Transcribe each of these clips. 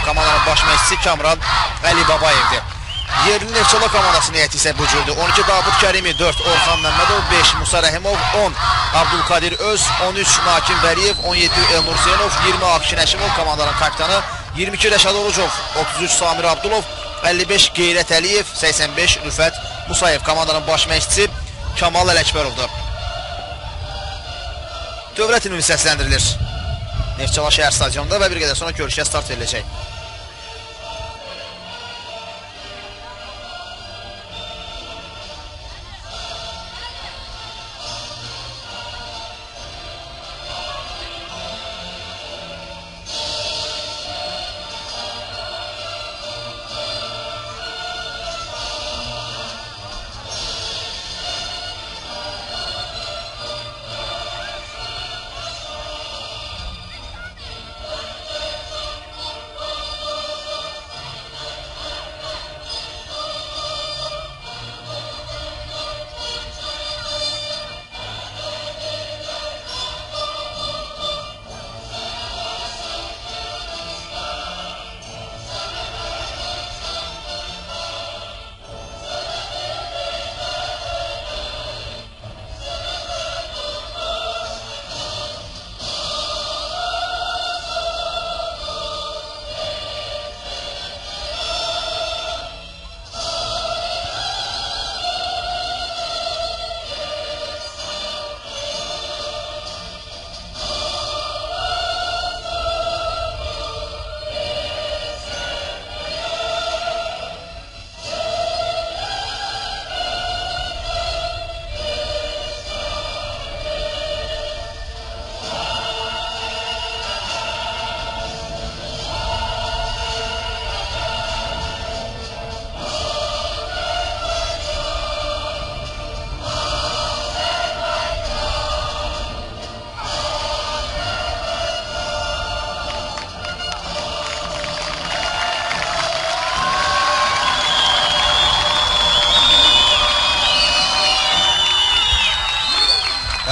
Komandanın baş məşqçisi Kamran Əlibabayevdir. Yerli Neftçala komandasının heyəti isə bu cürdür. 12 Davud Kərimi, 4 Orxan Məmmədov, 5 Musa Rəhimov, 10 Abdülkadir Öz, 13 Nakim Vəliyev, 17 Elnur Zeynov, 20 Akşin Həşimov komandanın kapitanı, 22 Rəşad Orucov, 33 Samir Abdulov, 55 Qeyrət Əliyev, 85 Rüfət Musayev. Komandanın baş məşqçisi Kamal Ələkbərovdur. Dövlət himni səsləndirilir Neftçala şəhər stadionunda və bir qədər sonra görüşə start veriləcək.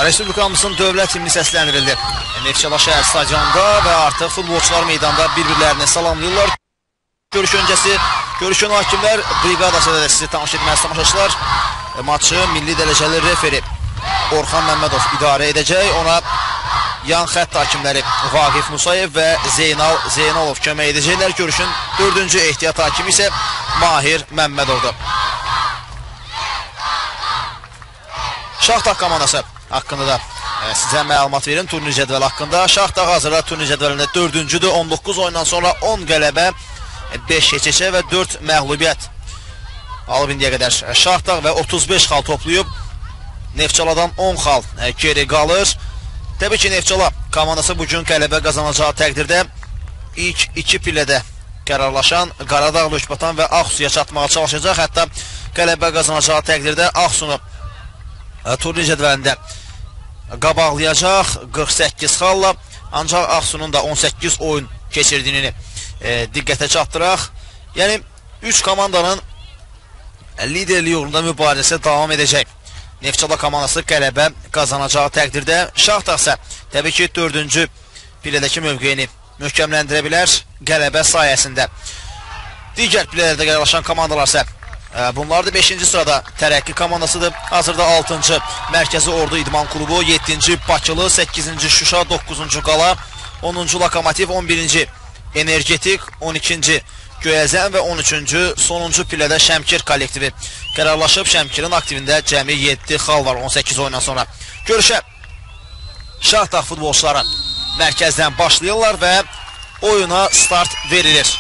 Respublikamızın dövlət himni səsləndirildi Neftçala şəhər stadionunda və artıq futbolçular meydanda bir-birlərini salamlayırlar. Görüş öncəsi görüşün hakimlər briqadası da sizi tanış etməli tamaşaçılar. Maçı milli dərəcəli referi Orxan Məmmədov idarə edəcək. Ona yan xətt hakimləri Vaqif Musayev və Zeynal Zeynalov kömək edəcəklər. Görüşün dördüncü ehtiyat hakimi isə Mahir Məmmədovdur. Şahtaq komandası haqqında da sizə məlumat verim turnir cədvəli haqqında. Şahtaq hazırda turnir cədvəlində dördüncüdür. 19 oyundan sonra 10 qələbə, 5 heç-heçə və 4 məğlubiyyət alıb indiyə qədər. Şahtaq və 35 xal toplayıb. Neftçaladan 10 xal geri qalır. Təbii ki, Neftçala komandası bugün qələbə qazanacağı təqdirdə ilk iki pillədə qərarlaşan Qaradağ, Lökbatan və Ağsuya çatmağa çalışacaq. Hətta qələbə qazanacağı təqdirdə Ağsunu turnir cədvəlində qabaqlayacaq 48 xalla. Ancaq Ağsunun da 18 oyun keçirdiyini diqqətə çatdıraq. Yəni 3 komandanın liderliyi uğrunda mübarizəsi davam edəcək. Neftçala komandası qələbə qazanacağı təqdirdə, Şahtaq isə təbii ki, 4-cü pillədəki mövqeyini möhkəmləndirə bilər qələbə sayəsində. Digər pillələrdə qərarlaşan komandalar isə bunlar da 5-ci sırada Tərəqqi komandasıdır. Hazırda 6-cı Mərkəzi Ordu İdman Klubu, 7-ci Bakılı, 8-ci Şuşa, 9-cu Qala, 10-cu Lokomotiv, 11-ci Energetik, 12-ci Göyəzən və 13-cü sonuncu pillədə Şəmkir kollektivi qərarlaşıb. Şəmkirin aktivində cəmi 7 xal var 18 oyundan sonra. Görüşə Şahtaq futbolçuları mərkəzdən başlayırlar və oyuna start verilir.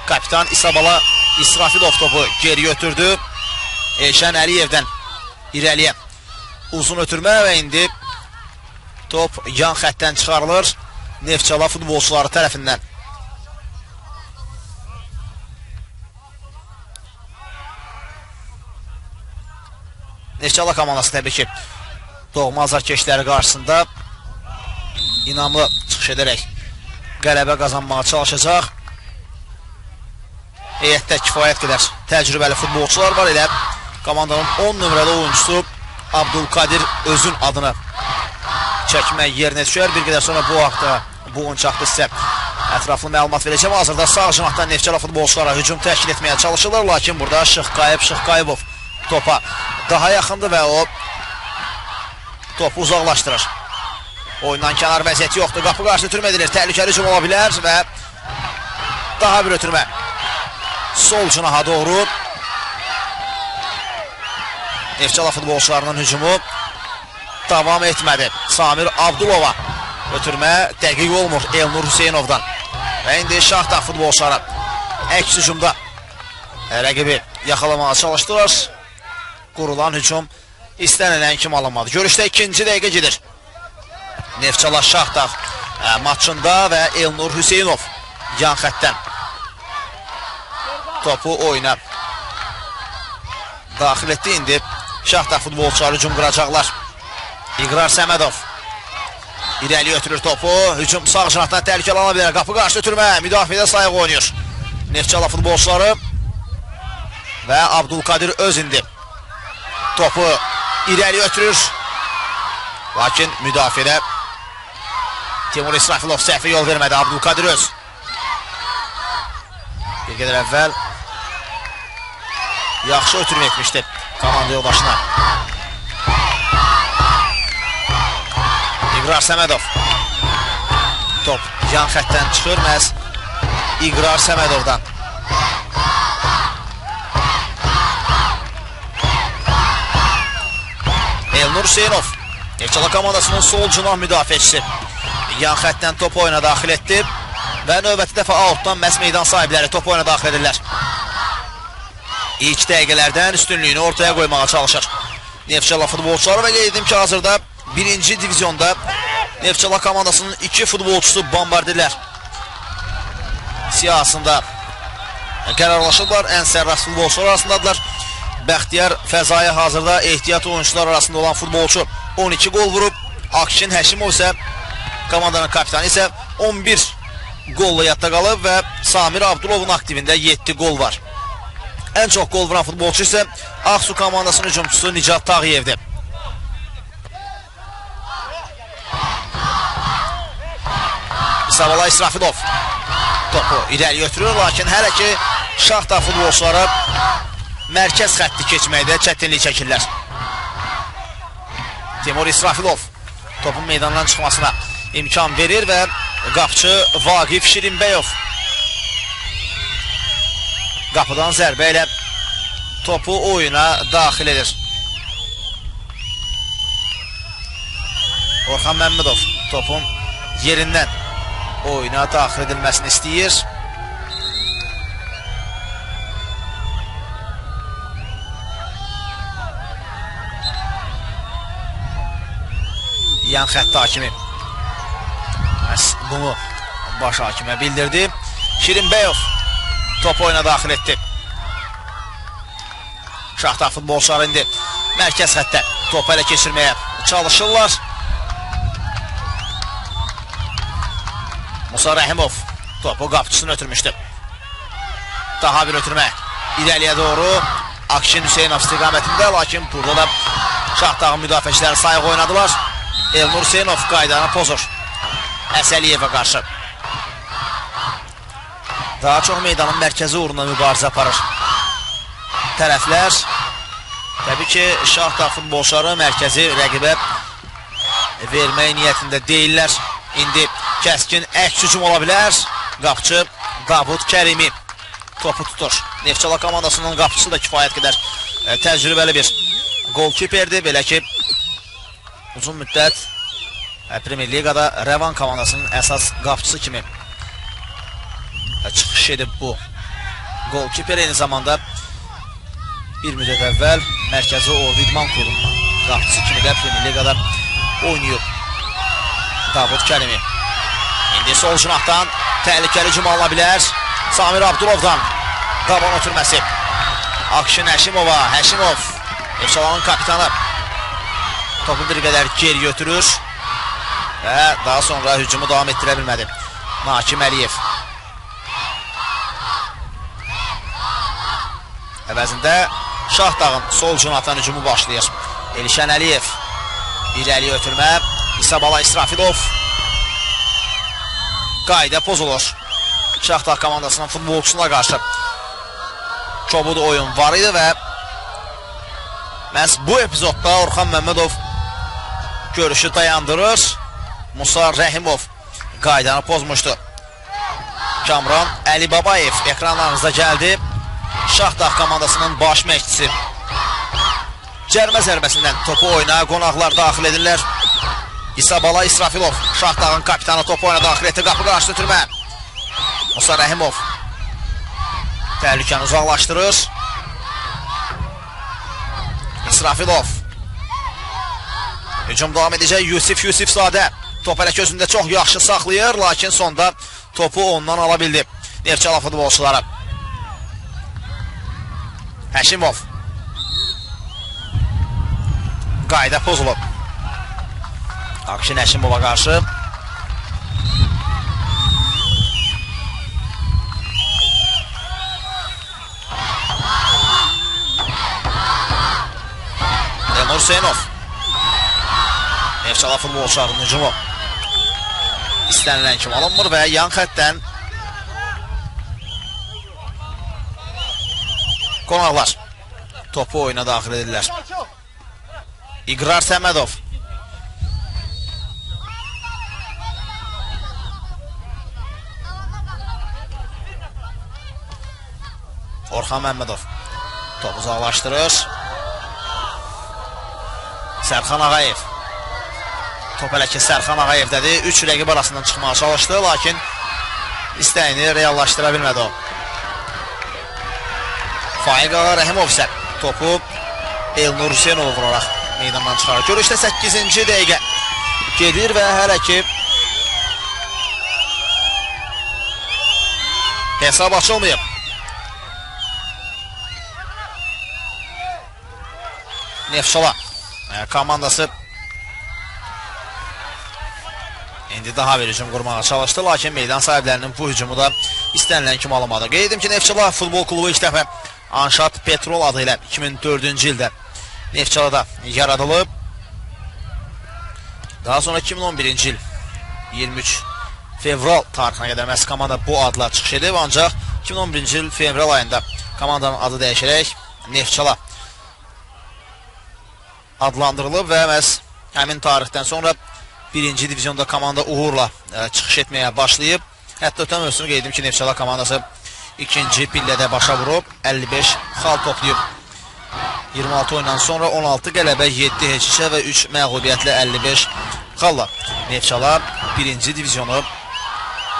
Kapitan İsabala İsrafilov topu geri götürdü. Elşən Əliyevdən irəliyə uzun ötürmə və indi top yan xəttdən çıxarılır Neftçala futbolçuları tərəfindən. Neftçala komandası təbii ki, doğma azarkeşləri qarşısında inamlı çıxış edərək qələbə qazanmağa çalışacaq. Heyətdə kifayət qədər təcrübəli futbolçular var. Elə komandanın 10 nömrəli oyuncusu Abdülkadir Özün adını çəkmək yerinə düşər. Bir qədər sonra bu haqda, bu oyunçu haqda sizə ətraflı məlumat verəcəm. Hazırda sağ cinahdan Neftçala futbolçulara hücum təşkil etməyə çalışırlar. Lakin burada Şıxqayıb topa daha yaxındır və o topu uzaqlaşdırır. Oyundan kənar vəziyyəti yoxdur. Qapı qarşı ötürmə edilir. Təhlükəli hücum ola bilər və daha bir ötürmə. Sol cinaha doğru. Neftçala futbolçularının hücumu davam etmədi. Samir Abdulova ötürmə dəqiq olmur Elnur Hüseynovdan. Və indi Şahdağ futbolçuları əks hücumda rəqibi yaxalamağa çalışdılar. Qurulan hücum istənilən kimi alınmadı. Görüşdə ikinci dəqiqə gedir. Neftçala Şahdağ maçında və Elnur Hüseynov yan xəttdən topu oyuna daxil etdi. İndi Şahdağ futbolçuları hücum quracaqlar. İqrar Səmədov irəli ötürür topu. Hücum sağ cinahdan təhlükəli alana bilər. Qapı qarşı ötürmə. Müdafiədə sayıq oynayır Neftçala futbolçuları və Abdülkadir Öz indi topu irəli ötürür. Lakin müdafiədə Timur İsrafilov səhvə yol vermədi. Abdülkadir Öz bir qədər əvvəl yaxşı ötürmə etmişdi komanda yoldaşına. İqrar Səmədov. Top yan xəttdən çıxır məhz İqrar Səmədovdan. Elnur Hüseynov, Neftçala komandasının sol cinah müdafiəçisi, yan xəttdən topu oyuna daxil etdi və növbəti dəfə autdan məhz meydan sahibləri topu oyuna daxil edirlər. İlk dəqiqələrdən üstünlüyünü ortaya qoymağa çalışır Neftçala futbolçuları və qeyd edim ki, hazırda birinci divizyonda Neftçala komandasının iki futbolçusu bombardirlər siyahısında qərarlaşıblar. Ən sərrast futbolçular arasındadılar. Bəxtiyar Fəzai hazırda ehtiyat oyunçular arasında olan futbolçu 12 qol vurub. Akşin Həşimov isə, komandanın kapitanı isə 11 qolla yadda qalıb və Samir Abdulovun aktivində 7 qol var. Ən çox qol vuran futbolçu isə Ağsu komandasının hücumçusu Nicat Tağıyevdir. İsabala İsrafilov topu irəli götürür, lakin hələ ki Şahdağ futbolçuları mərkəz xətti keçməkdə çətinlik çəkirlər. Timur İsrafilov topun meydandan çıxmasına imkan verir və qapçı Vaqif Şirinbəyov qapıdan zərbə ilə topu oyuna daxil edir. Orxan Məmmədov topun yerindən oyuna daxil edilməsini istəyir. Yan xətti hakimi bunu baş hakimə bildirdi. Şirinbəyov topu oyuna daxil etdi. Şahdağ futbolçuları indi mərkəz xəttə topu ələ keçirməyə çalışırlar. Musa Rəhimov topu qapçısını ötürmüşdü. Daha bir ötürmə irəliyə doğru Akşin Hüseynov istiqamətində, lakin burada da Şahdağın müdafiəçiləri sayıq oynadılar. Elnur Hüseynov qaydanı pozur Əsəliyevə qarşı. Daha çox meydanın mərkəzi uğruna mübarizə aparır tərəflər. Təbii ki, Şahdağ futbolçuları mərkəzi rəqibə vermək niyyətində deyirlər. İndi kəskin əks hücum ola bilər. Qapçı Davud Kərimi topu tutur. Neftçala komandasının qapçısı da kifayət qədər təcrübəli bir golkiperdir. Belə ki, uzun müddət Premier Liqada Rəvan komandasının əsas qapçısı kimi çıxış edib bu golkiper. Eyni zamanda bir müddət əvvəl Mərkəzi Ordu İdman Klubunun qapçısı kimi də Premier Liqada oynayıb Davud Kərimi. İndi sol cinahdan təhlükəli hücum alına bilər. Samir Abdulovdan daban ötürməsi. Akşin Həşimova. Həşimov, Neftçalanın kapitanı, topu bir qədər geri götürür və daha sonra hücumu davam etdirə bilmədi Nakim Əliyev. Əvəzində Şahdağın sol cinahdan hücumu başlayır. Elşən Əliyev irəli ötürmə. İsabala İsrafilov. Qayda pozulur. Şaxta komandasının futbolçusuna qarşı kobud oyun var idi və məhz bu epizodda Orxan Məmmədov görüşü dayandırır. Musa Rəhimov qaydanı pozmuşdu. Kamran Əlibabayev ekranlarınızda gəldi. Şaxta komandasının baş məşqçisi. Cərmə zərbəsindən topu oyuna qonaqlar daxil edirlər. İsabala İsrafilov, Şaxtağın kapitanı topu oyuna daxil etdi. Qapı qarşı ötürmə. Musa Rəhimov təhlükəni uzaqlaşdırır. İsrafilov. Hücum davam edəcək. Yusif Yusifzadə top hələ ki özündə çox yaxşı saxlayır, lakin sonda topu ondan ala bildi Neftçala futbolçuları. Həşimov. Qayda pozulub. Akşin Həşimova qarşı. Elnur Hüseynov. Neftçala futbolçularının hücumu istənilən kimi alınmır və yan xəttdən qonaqlar topu oyuna daxil edirlər. İqrar Səmədov. Orxan Məmmədov topu uzaqlaşdırır. Sərxan Ağayev. Top hələ ki Sərxan Ağayevdədir. 3 rəqib arasından çıxmağa çalışdı, lakin istəyini reallaşdıra bilmədi o. Faiq Ağa Rəhimov isə topu Elnur Hüseynov vuraraq meydandan çıxarır. Görüşdə 8-ci dəqiqə gedir və hələ ki hesab açılmayıb. Neftçala komandası İndi daha bir hücum qurmağa çalışdı, lakin meydan sahiblərinin bu hücumu da istənilən kimi alınmadı. Qeyd edim ki, Neftçala futbol klubu ilk dəfə Anşat Petrol adı ilə 2004-cü ildə Neftçalada yaradılıb. Daha sonra 2011-ci il 23 fevral tarixinə qədər məhz komanda bu adla çıxış edib, ancaq 2011-ci il fevral ayında komandanın adı dəyişərək Neftçala adlandırılıb və məhz həmin tarixdən sonra birinci divizyonda komanda uğurla çıxış etməyə başlayıb. Hətta ötən mövsümü qeyd edim ki, Neftçala komandası ikinci pillədə başa vurub, 55 xal toplayıb. 26 oyundan sonra 16 qələbə, 7 heç-heçə və 3 məğlubiyyətlə 55 xalla Neftçala birinci divizyonu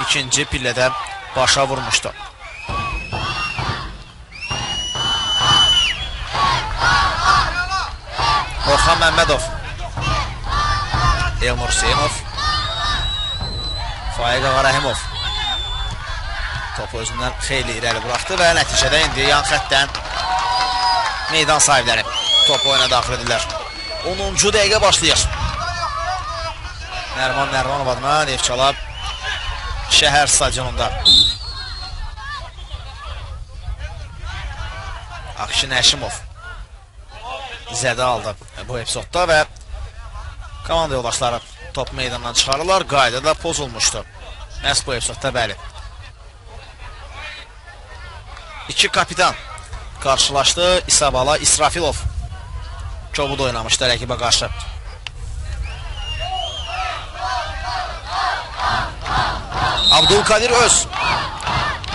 ikinci pillədə başa vurmuşdu. Orxan Məmmədov, Elnur Hüseynov, Faiq Ağarəhimov topu özündən xeyli irəli buraxdı və nəticədə indi yan xəttdən meydan sahibləri topu oyuna daxil edirlər. 10-cu dəqiqə başlayır. Nərman Nərmanov adına Neftçala şəhər stadionunda. Akşin Həşimov zədə aldı bu epizodda və komanda yoldaşları top meydandan çıxarırlar. Qayda da pozulmuşdu. Məhz bu epizodda bəli. İki kapitan qarşılaşdı. İsabala İsrafilov kobud oynamışdı rəqibə qarşı. Abdülkadir Öz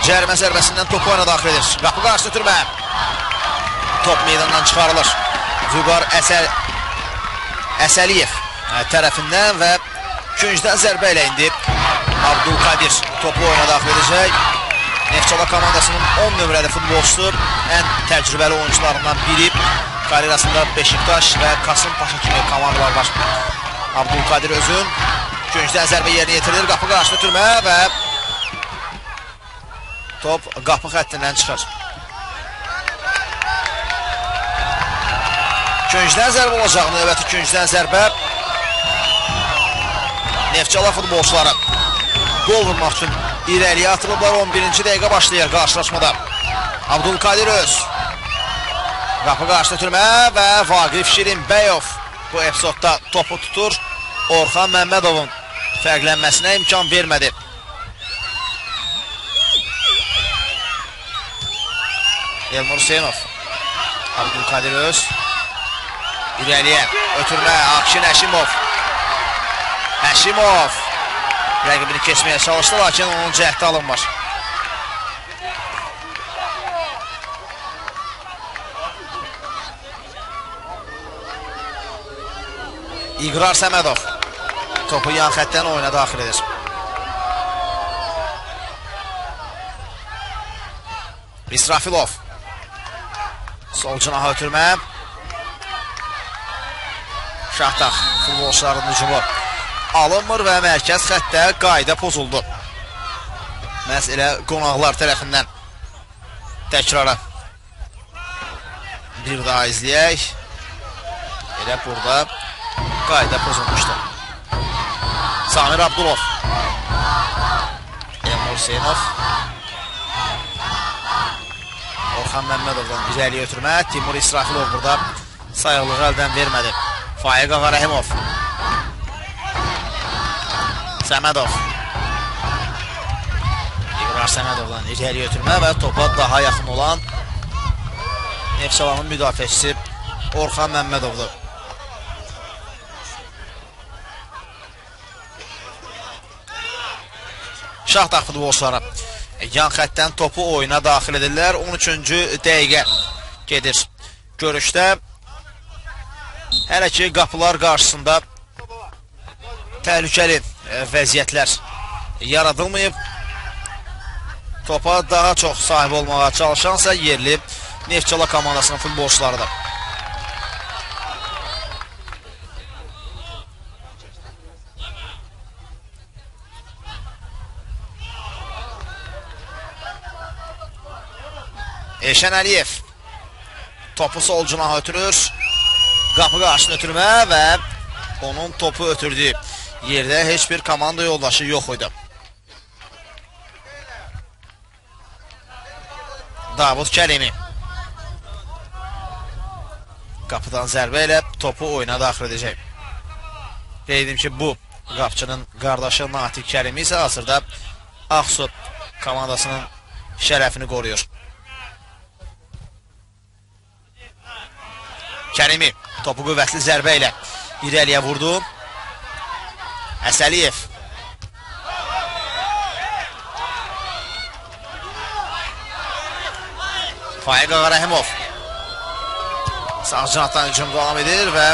cərmə zərbəsindən topu oyuna daxil edir. Qapı qarşı ötürmə. Top meydandan çıxarılır. Vüqar Əsəliyev tərəfindən və küncdən zərbə ilə indi Abdülkadir topu oyuna daxil edəcək. Neftçala komandasının 10 nömrəli futbolçusu, ən təcrübəli oyuncularından biri. Karyerasında Beşiktaş və Kasımpaşa kimi komandalar var. Abdülkadir Özün küncdən zərbə yerinə yetirilir. Qapı qarşı ötürmə və top qapı xəttindən çıxır. Küncdən zərbə olacaq. Növbəti küncdən zərbə. Neftçala futbolçuları qol vurmaq üçün irəliyə atılıblar. 11-ci dəqiqə başlayır qarşılaşmada. Abdülkadir Öz. Qapı qarşı ötürmə və Vaqif Şirinbəyov bu epizodda topu tutur. Orxan Məmmədovun fərqlənməsinə imkan vermədi. Elmur Hüseynov. Abdülkadir Öz. İrəliyə ötürmə Akşin Həşimov. Həşimov rəqibini keçməyə çalışdı, lakin onun cəhdi alınmır. İqrar Səmədov topu yan xəttdən oyuna daxil edir. İsrafilov sol cinaha ötürmə. Şahtaq futbolçularının hücumu alınmır və mərkəz xəttdə qayda pozuldu. Məhz elə qonaqlar tərəfindən. Təkrara bir daha izləyək. Elə burada qayda pozulmuşdu. Samir Abdulov. Elmur Hüseynov. Orxan Məmmədovdan irəliyə ötürmə. Timur İsrafilov burada sayıqlığı əldən vermədi. Faiq Ağarəhimov. Səmədov. İqrar Səmədovdan irəliyə ötürmə və topa daha yaxın olan Neftçalanın müdafiəçisi Orxan Məmmədovdur. Şahtaq futbolçuları yan xəttdən topu oyuna daxil edirlər. 13-cü dəqiqə gedir görüşdə. Hələ ki qapılar qarşısında təhlükəli vəziyyətlər yaradılmayıb. Topa daha çox sahib olmağa çalışansa yerli Neftçala komandasının futbolçularıdır. Elşən Əliyev topu sol cinaha ötürür. Qapı qarşısına ötürmə və onun topu ötürdüyü yerdə heç bir komanda yoldaşı yox idi. Davud Kərimi qapıdan zərbə ilə topu oyuna daxil edəcək. Qeyd edim ki, bu qapçının qardaşı Natiq Kərimi isə hazırda Ağsu komandasının şərəfini qoruyur. Kərimi topu qüvvətli zərbə ilə irəliyə vurdu. Əsəliyev. Faiq Ağarəhimov. Sağ cinahdan hücum davam edir və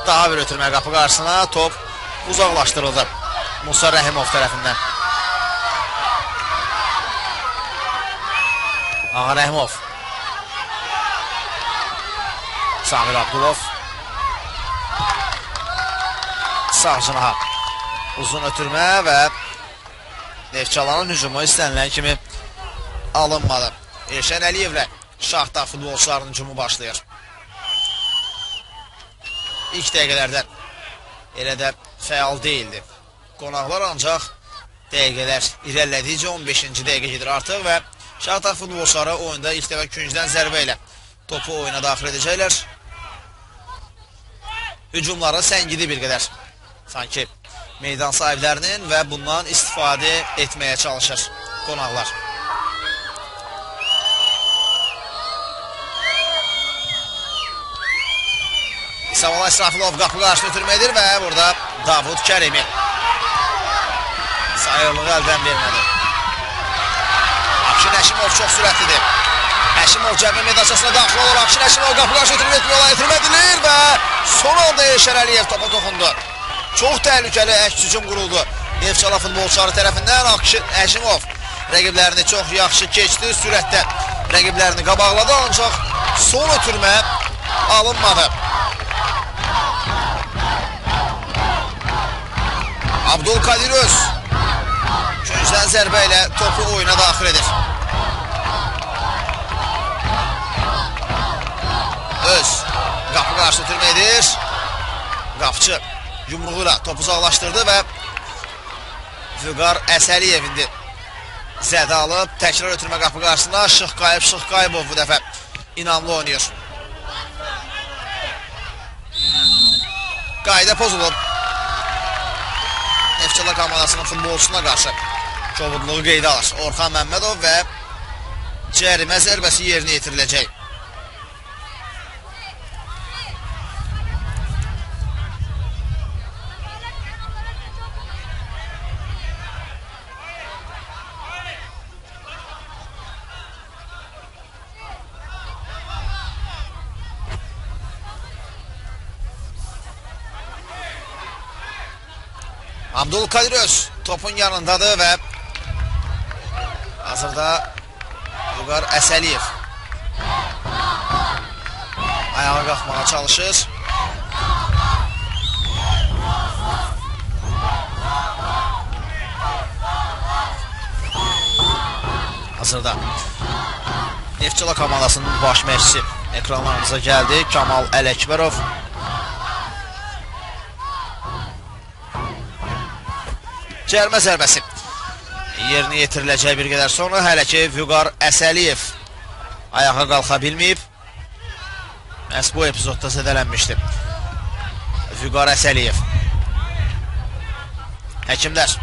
daha bir ötürmə qapı qarşısına, top uzaqlaşdırıldı Musa Rəhimov tərəfindən. Ağarəhimov. Samir Abdulov. Sağ cinaha uzun ötürmə və Neftçalanın hücumu istənilən kimi alınmadı. Elşən Əliyevlə Şahtaq futbolçularının hücumu başlayır. İlk dəqiqələrdən elə də fəal deyildi qonaqlar, ancaq dəqiqələr irəlilədikcə 15-ci dəqiqə gedir artıq və Şahtaq futbolçuları oyunda ilk dəfə küncdən zərbə ilə topu oyuna daxil edəcəklər. Hücumları səngidi bir qədər sanki meydan sahiblərinin və bundan istifadə etməyə çalışır qonaqlar. İsavala İsrafilov qapı qarşısını ötürmə edir və burada Davud Kərimi sayıqlığı əldən vermədi. Akşin Həşimov çox sürətlidir. Həşimov cəbhə meydançasına daxil olur. Akşin Həşimov qapı qarşı ötürmə etmək olar, ötürmə edilir və son anda Elşən Əliyev topa toxundu. Çox təhlükəli əks hücum quruldu Neftçala futbolçuları tərəfindən. Akşin Həşimov rəqiblərini çox yaxşı keçdi, sürətdə rəqiblərini qabaqladı, ancaq son ötürmə alınmadı. Abdülkadir Öz küncdən zərbə ilə topu oyuna daxil edir. Öz qapı qarşı ötürmə edir. Qapçı yumruğuyla topu uzaqlaşdırdı və Vüqar Əsəliyev indi zədə alıb. Təkrar ötürmə qapı qarşısında Şıxqayıb Şıxqayıbov bu dəfə inamlı oynayır. Qayda pozulub. Neftçala komandasının futbolçusuna qarşı kobudluğu qeydə alır Orxan Məmmədov və Cərimə zərbəsi yerinə yetiriləcək. Abdülkadir Öz topun yanındadır və hazırda Vüqar Əsəliyev ayağa qalxmağa çalışır. Hazırda Neftçala komandasının baş məşqçisi ekranlarımıza gəldi. Kamal Ələkbərov. Cərimə zərbəsi yerinə yetiriləcək bir qədər sonra. Hələ ki Vüqar Əsəliyev ayağa qalxa bilməyib. Məhz bu epizodda zədələnmişdi Vüqar Əsəliyev. Həkimlər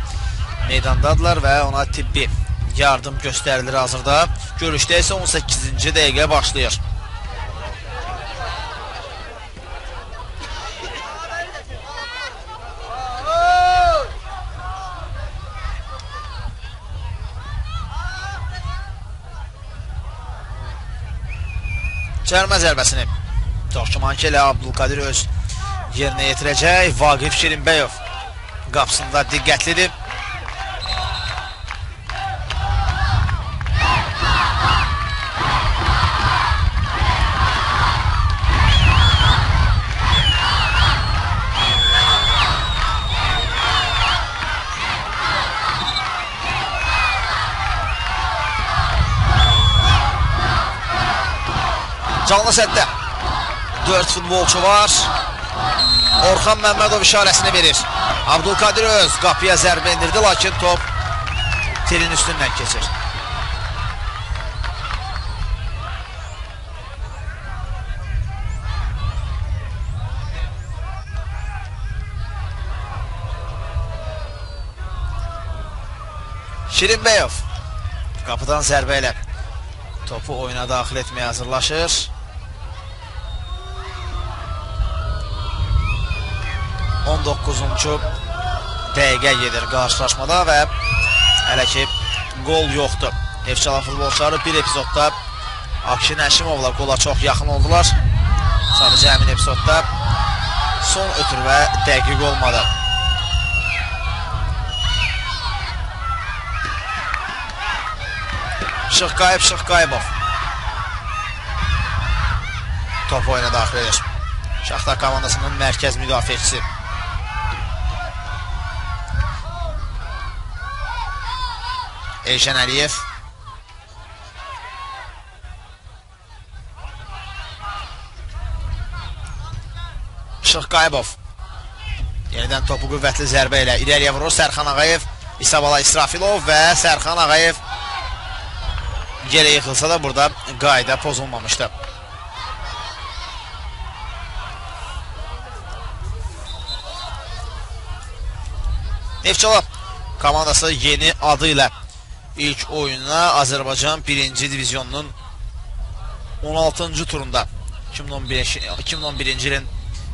meydandadırlar və ona tibbi yardım göstərilir hazırda. Görüşdə isə 18-ci dəqiqə başlayır. Cərimə zərbəsini çox güman ki, elə Abdülkadir Öz yerinə yetirəcək. Vaqif Şirinbəyov qapısında diqqətlidir. Canlı səddə 4 futbolçu var. Orxan Məmmədov işarəsini verir. Abdülkadir Öz qapıya zərbə endirdi, lakin top telin üstündən keçir. Şirinbəyov qapıdan zərbə ilə topu oyuna daxil etməyə hazırlaşır. 19-cu dəqiqə gedir qarşılaşmada və hələ ki qol yoxdur. Neftçala futbolçuları bir epizodda Akşin Həşimovla qola çox yaxın oldular. Sadəcə həmin epizodda son ötürmə dəqiq olmadı. Şıxqayıb, Şıxqayıbov top oyuna daxil edir. Şaxta komandasının mərkəz müdafiəçisi. Elşən Əliyev. Şıxqayıbov yenidən topu qüvvətli zərbə ilə irəliyə vurur. Sərxan Ağayev, İsabala İsrafilov və Sərxan Ağayev yerə yıxılsa da burada qayda pozulmamışdı. Neftçala komandası yeni adı ilə ilk oyununa Azərbaycan 1-ci divizyonunun 16-cı turunda 2011-ci ilin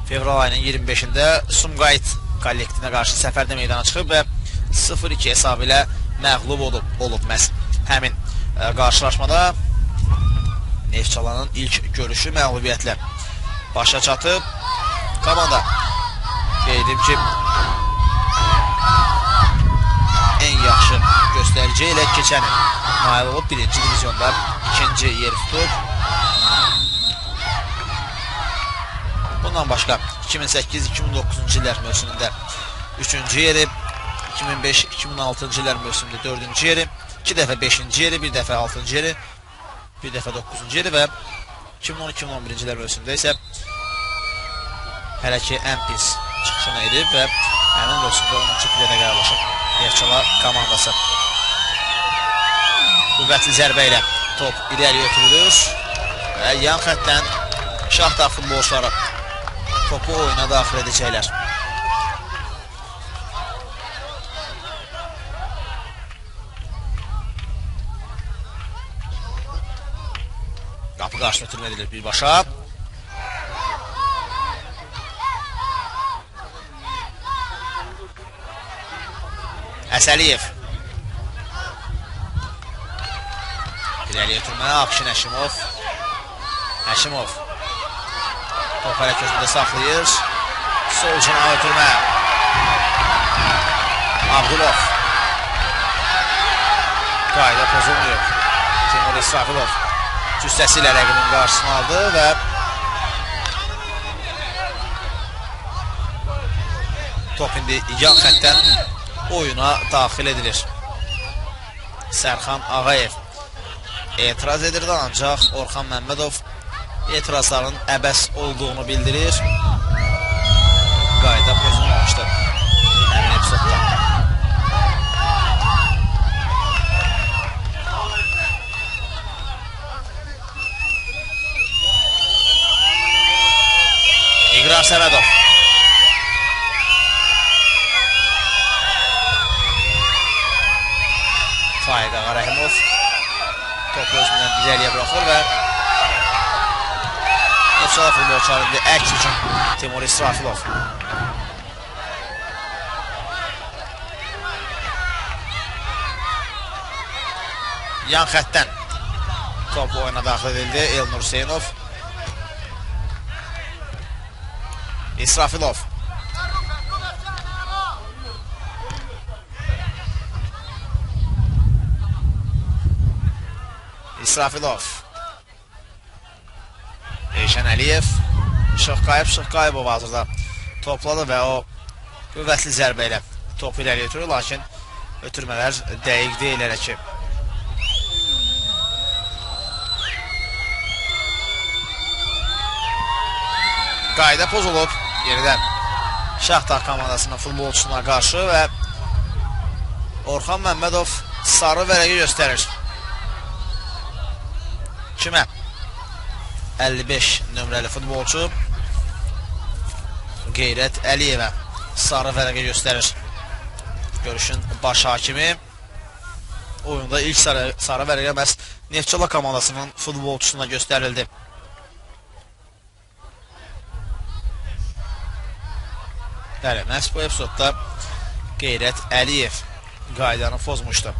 fevral ayının 25-də Sumqayıt kollektivinə qarşı səfərdə meydana çıxıb və 0-2 hesabı ilə məğlub olub məhz həmin qarşılaşmada. Neftçalanın ilk görüşü məğlubiyyətlə başa çatıb. Komanda qeyd edim ki, ən yaxşı göstərici ilə keçən il nail olub, 1-ci divizyonda 2-ci yeri tutub. Bundan başqa 2008-2009-cu illər mövsümündə 3-cü yeri, 2005-2006-cı illər mövsümündə 4-cü yeri, 2 dəfə 5-ci yeri, 1 dəfə 6-cı yeri, 1 dəfə 9-cu yeri və 2010-2011-ci illər mövsümündə isə hələ ki ən pis çıxışını edib və həmin mövsümdə 10-cu pillədə qərarlaşıb Neftçala komandası. Qüvvətli zərbə ilə top irəli ötürülür və yan xəttdən Şaxta futbolçuları topu oyuna daxil edəcəklər. Qapı qarşısına ötürmə edilir birbaşa. Əsəliyev. İrəliyə ötürmə, Akşin Həşimov. Həşimov. Top hələ közündə saxlayır. Sol cinaha ötürmə. Abdulov. Qayda pozulmuyor. Timur İsrafilov cüssəsi ilə rəqibin qarşısını aldı və top indi yan xəttdən oyuna daxil edilir. Sərxan Ağayev etiraz edirdi, ancaq Orxan Məmmədov etirazların əbəs olduğunu bildirir. Qayda pozulmamışdı həmin epizodda. İqrar Səmədov. Faiq Ağarəhimov topu özündən irəliyə buraxır və Neftçala futbolçuları indi əks hücum Timur İsrafilov. Yan xəttdən top oyuna daxil edildi Elnur Hüseynov. İsrafilov. İsrafilov. Elşən Əliyev. Şıxqayıb, Şıxqayıbov hazırda topladı və o qüvvətli zərbə ilə topu irəli ötürür, lakin ötürmələr dəqiq deyil hələ ki. Qayda pozulub yenidən Şaxta komandasının futbolçusuna qarşı və Orxan Məmmədov sarı vərəqi göstərir. Kimə? 55 nömrəli futbolçu Qeyrət Əliyevə sarı vərəqi göstərir. Görüşün baş hakimi oyunda ilk sarı vərəqə məhz Neftçala komandasının futbolçusuna göstərildi. Bəli, məhz bu epizodda Qeyrət Əliyev qaydanı pozmuşdu.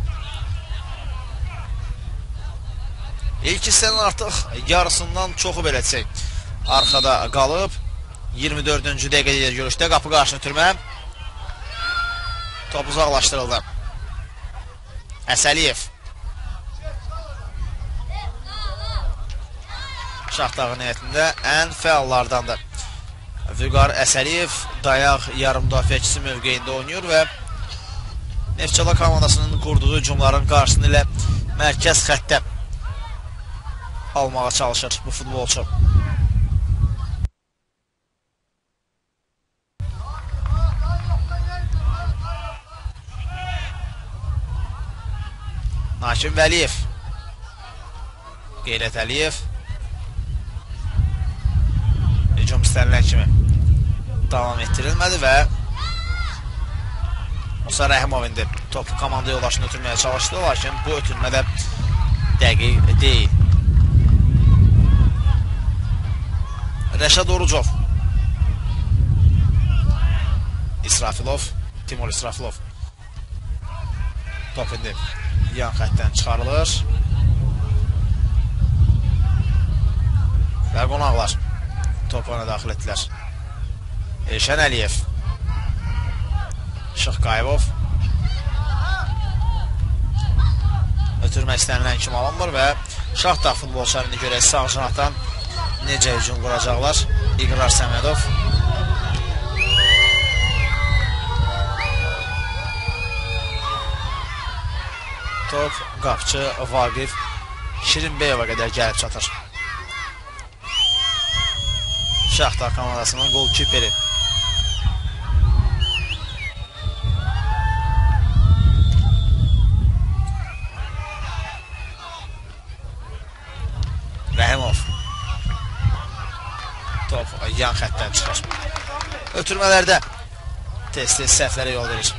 İlk hissənin artıq yarısından çoxu belə desək arxada qalıb. 24-cü dəqiqədə görüşdə qapı qarşısını ötürmə. Top uzaqlaşdırıldı. Əsəliyev. Şaxtağın heyətində ən fəallardandır. Vüqar Əsəliyev dayaq yarım müdafiəçisi mövqeyində oynayır və Neftçala komandasının qurduğu hücumların qarşısını ilə mərkəz xəttə almağa çalışır bu futbolçu. Nakim Vəliyev. Qeyrət Əliyev. Hücum istənilən kimi davam etdirilmədi və Musa Rəhimov indi topu komanda yoldaşını ötürməyə çalışdı, lakin bu ötürmə də dəqiq deyil. Rəşad Orucov. İsrafilov, Timur İsrafilov. Top indi yan xəttdən çıxarılır. Və qonaqlar topu ona daxil etdilər. Elşən Əliyev. Şıxqayıbov. Ötürmək istənilən kimi alınmır və Şaxta futbolçularını görək sağ cinahdan necə hücum quracaqlar. İqrar Səmədov. Top qapçı Vaqif Şirinbeyova qədər gəlib çatır. Şaxta komandasının golkiperi. Rəhimov. Top yan xəttdən çıxır. Ötürmələrdə tez-tez səhvlərə yol verir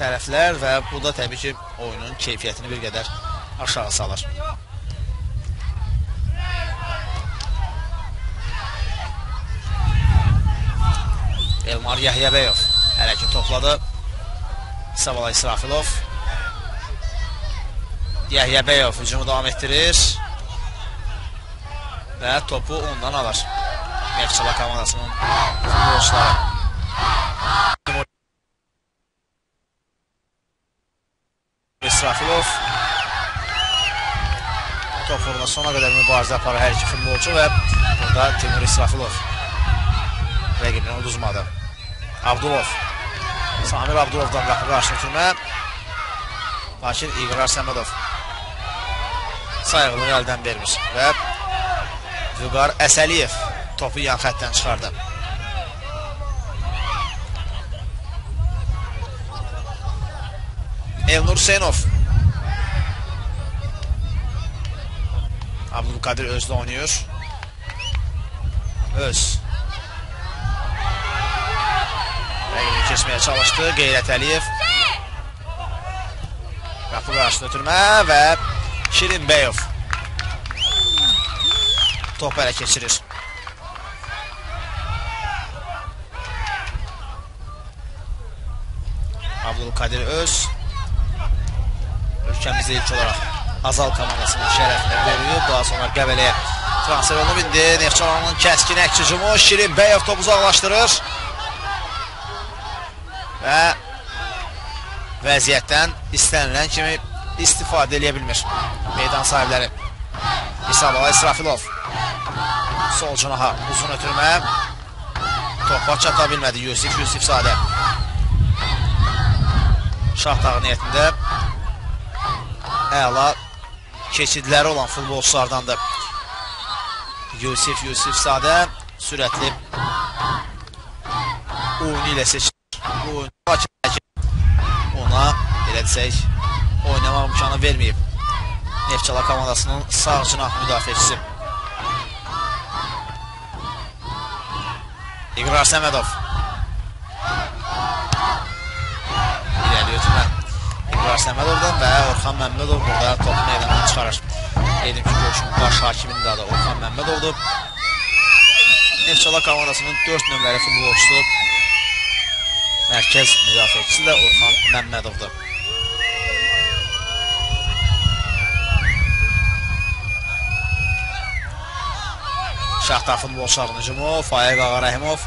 tərəflər və bu da təbii ki oyunun keyfiyyətini bir qədər aşağı salır. Elmar Yahyabəyov hələ ki topladı. Savala İsrafilov. Yahyabəyov hücumu davam etdirir. Və topu ondan alır. Neftçala komandasının futbolçuları. İsrafilov top uğruna sona qədər mübarizə aparır hər iki futbolçu və burada Timur İsrafilov rəqibini uduzmadı. Abdulov. Samir Abdulovdan qapı qarşısına ötürmə. Lakin İqrar Səmədov sayğıllığı əldən vermir və Vüqar Əsəliyev topu yan xəttdən çıxardı. Elnur Hüseynov. Abdülkadir Öz'le oynuyor. Öz. Rəqibini keçməyə çalışdı. Qeyrət Əliyev. Qapı qarşısına ötürmə və Şirin Bəyov topu ələ keçirir. Abdülkadir Öz ölkəmizdə ilk olaraq Azal komandasının şərəfini qoruyub. Daha sonra Qəbələyə transfer olunub. İndi Neftçalanın kəskin əks hücumu. Şirin Bəyov topu uzaqlaşdırır və vəziyyətdən istənilən kimi istifadə eləyə bilmir meydan sahibləri. İsabala İsrafilov sol canaha uzun ötürmə, topa çata bilmədi Yusif Yusifzadə. Şahtağ niyyətində əla keçidləri olan futbolçulardandır Yusif Yusifzadə. Sürətli oyunu ilə seçilir. Bu oyunu ona belə desək oynamaq imkanı verməyib Neftçala komandasının sağ cinah müdafiəçisi. İqrar Səmədov. İrəli ötürmə İqrar Səmədovdan və Orxan Məmmədov burada topu meydandan çıxarır. Dedim ki, görüşün baş hakiminin də adı Orxan Məmmədovdur. Neftçala komandasının 4 nömrəli futbolçusu, mərkəz müdafiəçisi də Orxan Məmmədovdur. Şaxta futbolçularının hücumu. Faiq Ağarəhimov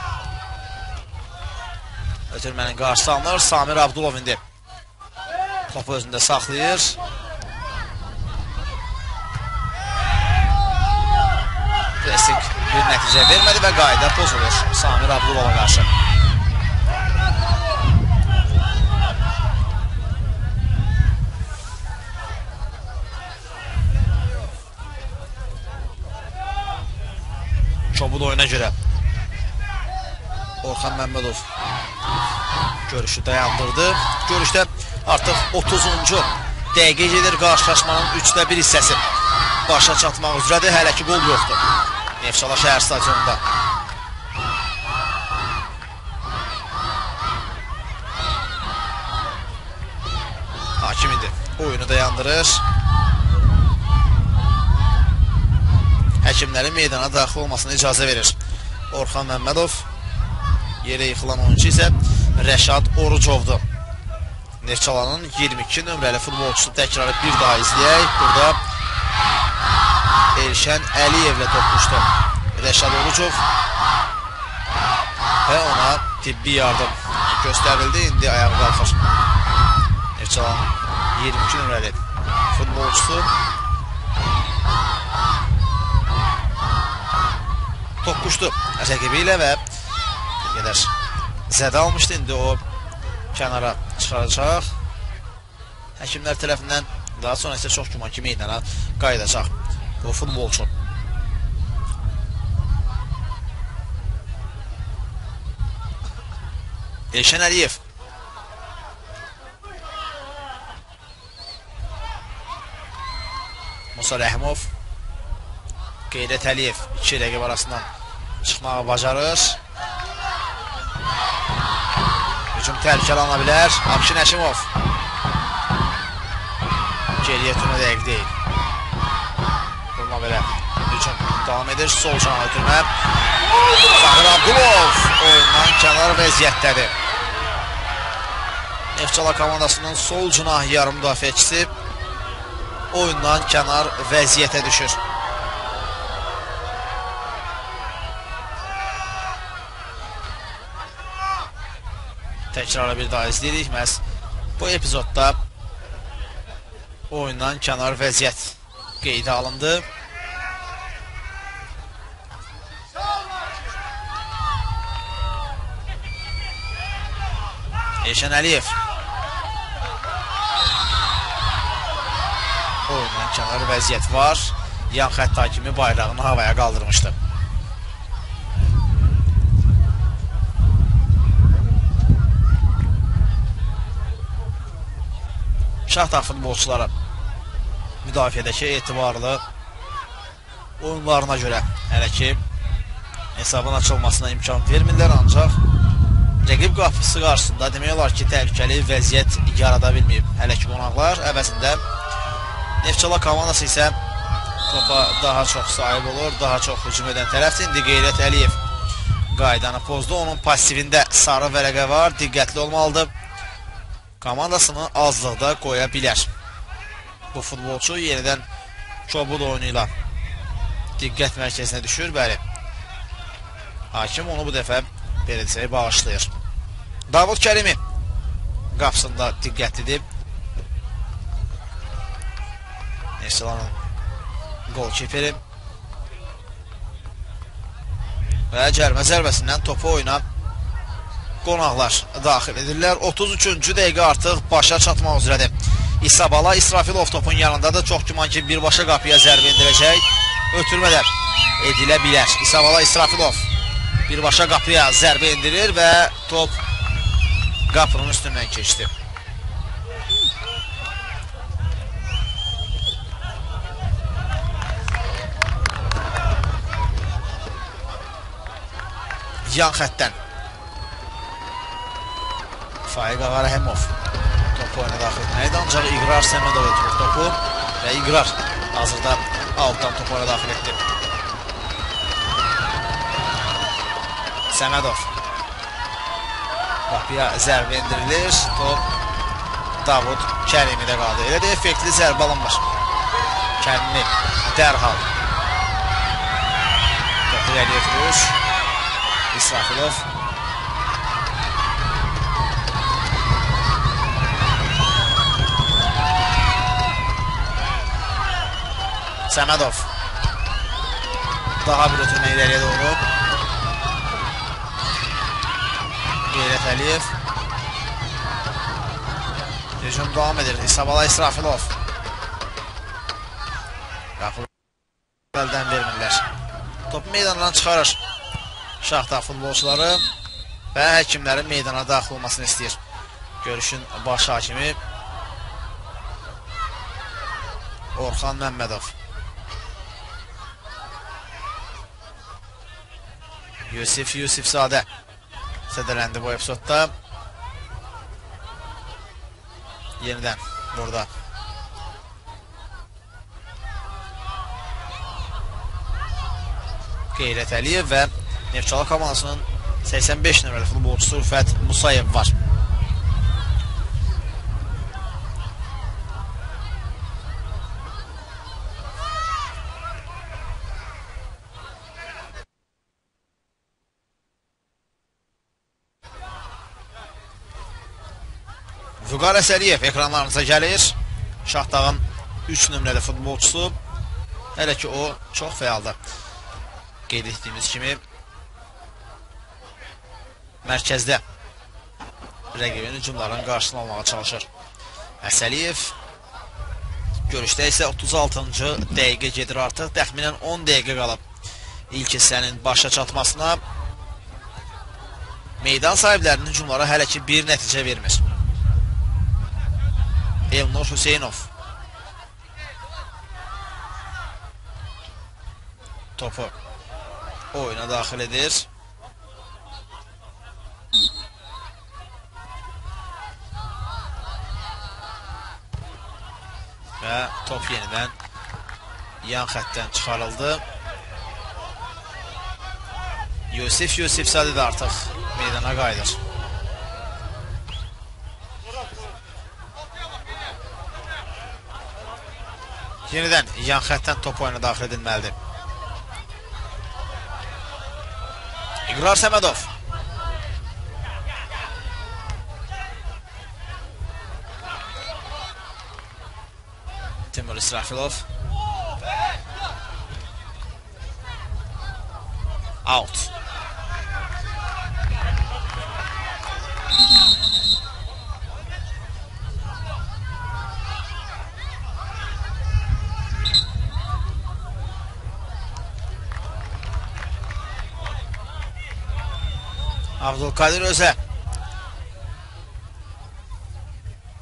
ötürmənin qarşısı alınır. Samir Abdulov indi topu özündə saxlayır. Pressing bir nəticə vermədi və qayda pozulur Samir Abdulova qarşı. Çobud oyuna görə Orxan Məmmədov görüşü dayandırdı. Görüşdə artıq 30-cu dəqiqə gedir. Qarşılaşmanın 3də 1 hissəsi başa çatmaq üzrədir. Hələ ki qol yoxdur Neftçala şəhər stadionunda. Hakim indi oyunu dayandırır. Həkimlərin meydana daxil olmasına icazə verir Orxan Məmmədov. Yerə yıxılan oyuncu isə Rəşad Orucovdur. Neftçalanın 22 nömrəli futbolçusu. Təkrarı bir daha izləyək. Burada Elşən Əliyevlə toqquşdu Rəşad Orucov və ona tibbi yardım göstərildi. İndi ayağa qalxır Neftçalanın 22 nömrəli futbolçusu. Toqquşdu rəqibi ilə və bir qədər zədə almışdı. İndi o kənara çıxaracaq həkimlər tərəfindən. Daha sonra isə çox güman ki meydana qayıdacaq bu futbolçu. Elşən Əliyev. Musa Rəhimov. Qeyrət Əliyev iki rəqib arasından çıxmağı bacarır. Hücum təhlükəli alına bilər. Akşin Həşimov. Geriyə ötürmə dəqiq deyil. Bununla belə hücum davam edir. Sol cana ötürmə. Fahir Abdulov oyundan kənar vəziyyətdədir. Neftçala komandasının sol cinah yarım müdafiəçisi oyundan kənar vəziyyətə düşür. Təkrarı bir daha izləyirik. Məhz bu epizodda oyundan kənar vəziyyət qeydə alındı. Elşən Əliyev oyundan kənar vəziyyət var. Yan xətt hakimi bayrağını havaya qaldırmışdı. Şahtağ futbolçuları müdafiədəki etibarlı oyunlarına görə hələ ki hesabın açılmasına imkan vermirlər, ancaq rəqib qapısı qarşısında demək olar ki, təhlükəli vəziyyət yarada bilməyib. Hələ ki qonaqlar əvəzində Neftçala komandası isə topa daha çox sahib olur, daha çox hücum edən tərəfdir. İndi Qeyrət Əliyev qaydanı pozdu. Onun passivində sarı vərəqə var, diqqətli olmalıdır. Komandasını azlıqda qoya bilər. Bu futbolçu yenidən Kobud oyunu ilə diqqət mərkəzinə düşür. Bəli, hakim onu bu dəfə belə desək bağışlayır. Davud Kərimi qapısında diqqətlidir. Neftçalanın golkiperi və cərmə zərbəsindən topu oyuna qonaqlar daxil edirlər. 33-cü dəqiqə artıq başa çatmaq üzrədir. İsabala İsrafilov topun yanındadır. Çox güman ki, birbaşa qapıya zərbə endirəcək. Ötürmə də edilə bilər. İsabala İsrafilov birbaşa qapıya zərbə endirir və top qapının üstündən keçdi. Yan xəttdən Faiq Ağarəhimov topu oyuna daxil etməkdir, ancaq İqrar Səmədov ötürür topu və İqrar hazırda altdan topu oyuna daxil etdi. Səmədov qapıya zərbə endirilir, top Davud Kərimidə qaldı. Elə də effektli zərbə alınmır. Kərimi dərhal topu irəliyə ötürür. İsrafilov Səmədov daha bir ötürmə irəliyə doğru. Qeyrət Əliyev hücum davam edir. İsabala İsrafilov qapı əldən vermirlər. Topu meydandan çıxarır Şaxta futbolçuları və həkimlərin meydana daxil olmasını istəyir. Görüşün baş hakimi Orxan Məmmədov. Yusif Yusifzadə zədələndi bu epizodda. Yenidən burada Qeyrət Əliyev və Neftçala komandasının 85 nömrəli futbolçusu Rüfət Musayev var. Vüqar Əsəliyev ekranlarınıza gəlir. Şahtağın 3 nömrəli futbolçusu. Hələ ki o çox fəaldır. Qeyd etdiyimiz kimi mərkəzdə rəqibin hücumlarının qarşısını almağa çalışır. Əsəliyev görüşdə isə 36-cı dəqiqə gedir artıq. Təxminən 10 dəqiqə qalıb ilk hissənin başa çatmasına. Meydan sahiblərinin hücumları hələ ki bir nəticə vermir. Elnur Hüseynov topu oyuna daxil edir. Və top yenidən Yan xəttdən çıxarıldı. Yusif Yusifzadə də artıq meydana qayıdır. Yenidən yan xəttdən top oyuna daxil edilməlidir. İqrar Səmədov. Timur İsrafilov. Out. Abdülkadir Özə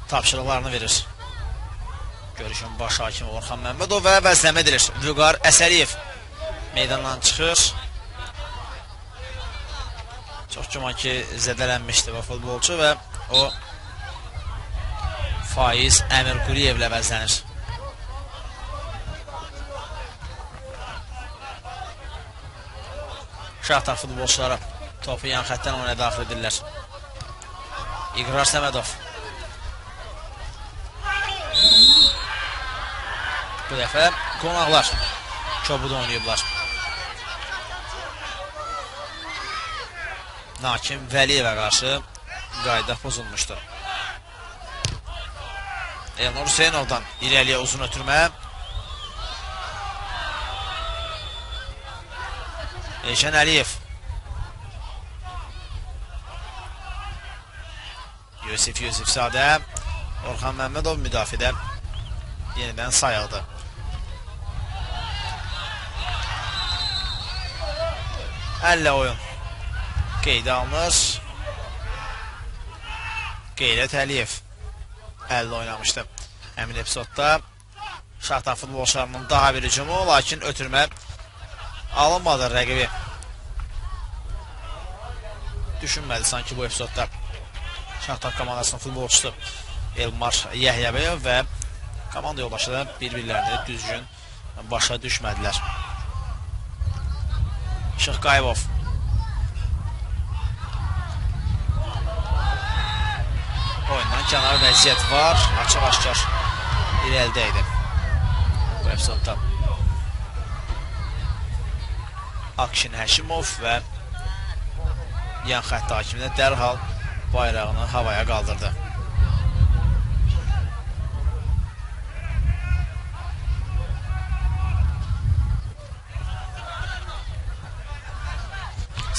tapşırıqlarını verir. Görüşün baş hakimi Orxan Məmmədov və vəzləmə edilir. Vüqar Əsəliyev meydandan çıxır. Çox güman ki, zədələnmişdi bu futbolçu və o Faiz Əmirquliyevlə vəzlənir. Şaxta futbolçuları topu yan xəttdən oyuna daxil edirlər. İqrar Səmədov. Bu dəfə qonaqlar kobuda oynayıblar. Nakim Vəliyevə qarşı qayda pozulmuşdu. Elnur Hüseynovdan irəliyə uzun ötürmə. Elşən Əliyev. Yusif Yusifzadə. Orxan Məmmədov müdafiədə yenidən sayıldı. Əllə oyun qeydə alınır. Qeyrət Əliyev əllə oynamışdı. Həmin epizodda Şaxta futbolçularının daha bir hücumu, lakin ötürmə alınmadı rəqibi. Düşünmədi sanki bu epizodda Şaxta komandasının futbolçusu Elmar Yəhyəbəyov və komanda yoldaşı da bir-birlərini düzgün başa düşmədilər. Şıx Qayıbov. Oyundan kənar vəziyyət var. Açıq-aşkar irəlidə idi bu epizodda. Akşin Həşimov və yan xətti hakimi də dərhal bayrağını havaya qaldırdı.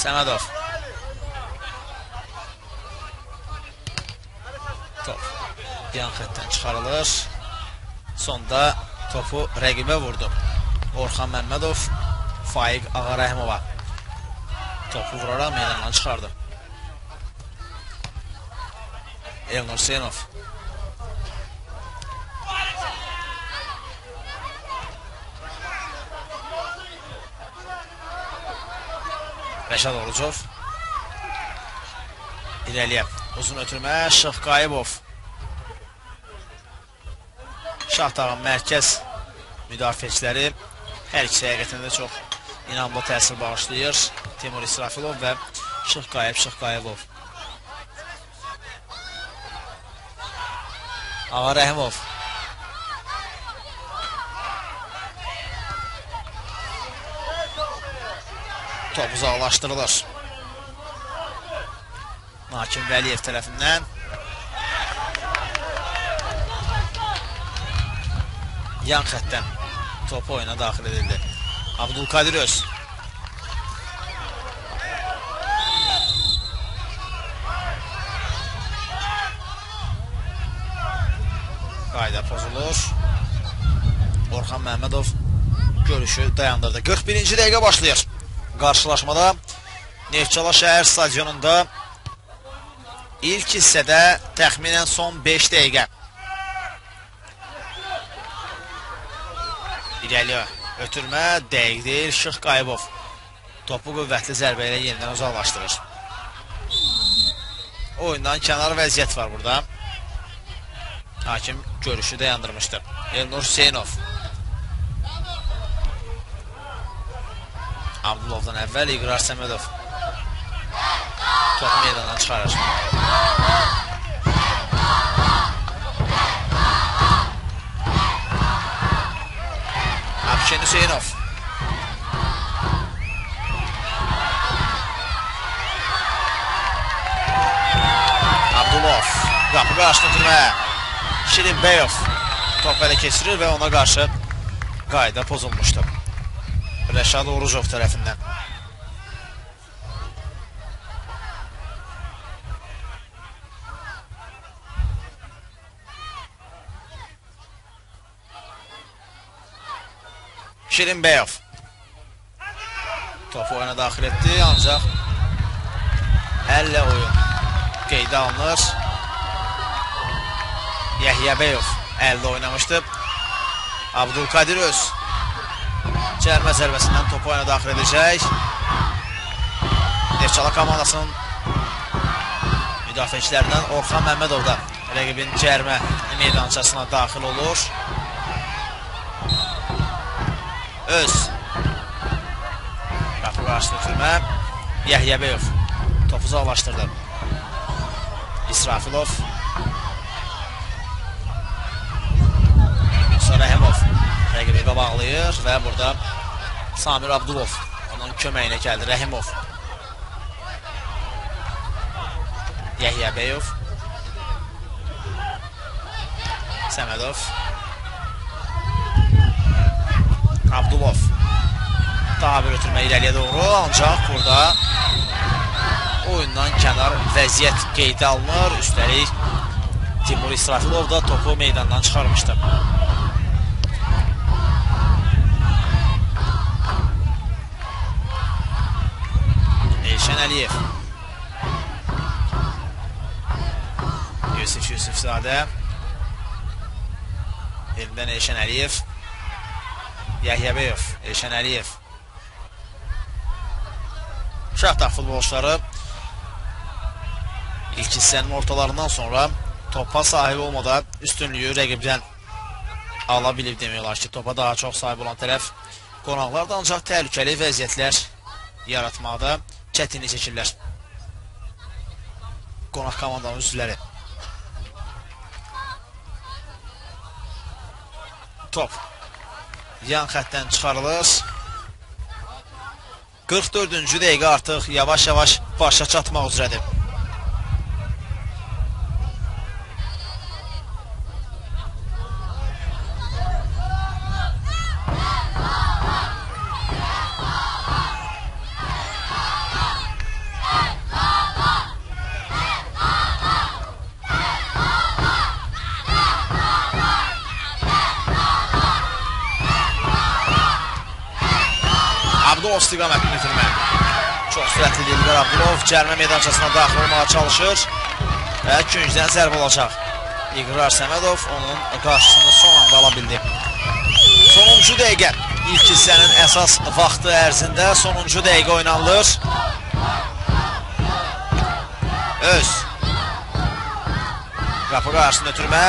Səmədov. Top yan xəttdən çıxarılır. Sonda topu rəqibə vurdu. Orxan Məmmədov Faiq Ağarəhimova topu vuraraq meydandan çıxardı. Elnur Hüseynov. Rəşad Orucov. İrəliyə uzun ötürmə Şıx Qayıbov. Şaxtağın mərkəz müdafiəçiləri hər ikisi həqiqətən də çox inamlı təsir bağışlayır. Timur İsrafilov və Şıx Qayıb Şıx Qayıbov. Ağa Rəhimov. Top uzaqlaşdırılır. Nakim Vəliyev tərəfindən. Yan xəttdən topu oyuna daxil edildi. Abdülkadir Öz. Qayda pozulur. Orxan Məmmədov görüşü dayandırdı. 41-ci dəqiqə başlayır. Qarşılaşmada Neftçala şəhər stadionunda ilk hissədə təxminən son 5 dəqiqə. İrəli ötürmə dəqiq deyil. Şıx Qayıbov topu qüvvətli zərbə ilə yenidən uzaqlaşdırır. Oyundan kənar vəziyyət var burada. Hakim görüşü dayandırmışdı. Elnur Hüseynov. Abdulovdan əvvəl İqrar Səmədov topu meydandan çıxarır. Abşen Hüseynov. Abdulov qapı qarşısını ötürmə. Şirinbəyov top ələ keçirir və ona qarşı qayda pozulmuşdu. Rəşad Orucov tərəfindən. Şirinbəyov topu oyuna daxil etdi, ancaq əllə oyun qeydə alınır. Yəhyəbəyov əldə oynamışdı. Abdülkadir Öz cərmə zərbəsindən topu oyuna daxil edəcək. Neftçala komandasının müdafiəçilərindən Orxan Məmmədov da rəqibin cərmə meydançasına daxil olur. Öz qapı qarşısını ötürmə. Yəhyəbəyov topu uzaqlaşdırdı. İsrafilov. Musa Rəhimov rəqibi qabaqlayır və burada Samir Abdulov onun köməyinə gəldi. Rəhimov. Yəhyəbəyov. Səmədov. Abdulov. Daha bir ötürmə irəliyə doğru, ancaq burada oyundan kənar vəziyyət qeydə alınır. Üstəlik Timur İsrafilov da topu meydandan çıxarmışdı. Elşən Əliyev. Yusif Yusifzadə. Elindən Elşən Əliyev. Yəhyəbəyov, Elşən Əliyev. Şahtaq futbolçuları ilk hissənin ortalarından sonra topa sahib olmadan üstünlüyü rəqibdən ala bilib demək olar ki, topa daha çox sahib olan tərəf qonaqlar da ancaq təhlükəli vəziyyətlər yaratmaqda çətinlik çəkirlər. Qonaq komandanın üzvləri. Top yan xəttdən çıxarılır. 44-cü dəqiqə artıq yavaş-yavaş başa çatmaq üzrədir. Abdulov istiqamətini ötürmə. Çox sürətli İlqar Abdulov cərmə meydançasına daxil olmağa çalışır və küncdən zərbə olacaq. İqrar Səmədov onun qarşısını son anda ala bildi. Sonuncu dəqiqə ilk hissənin əsas vaxtı ərzində sonuncu dəqiqə oynanılır. Öz qapı qarşısını ötürmə.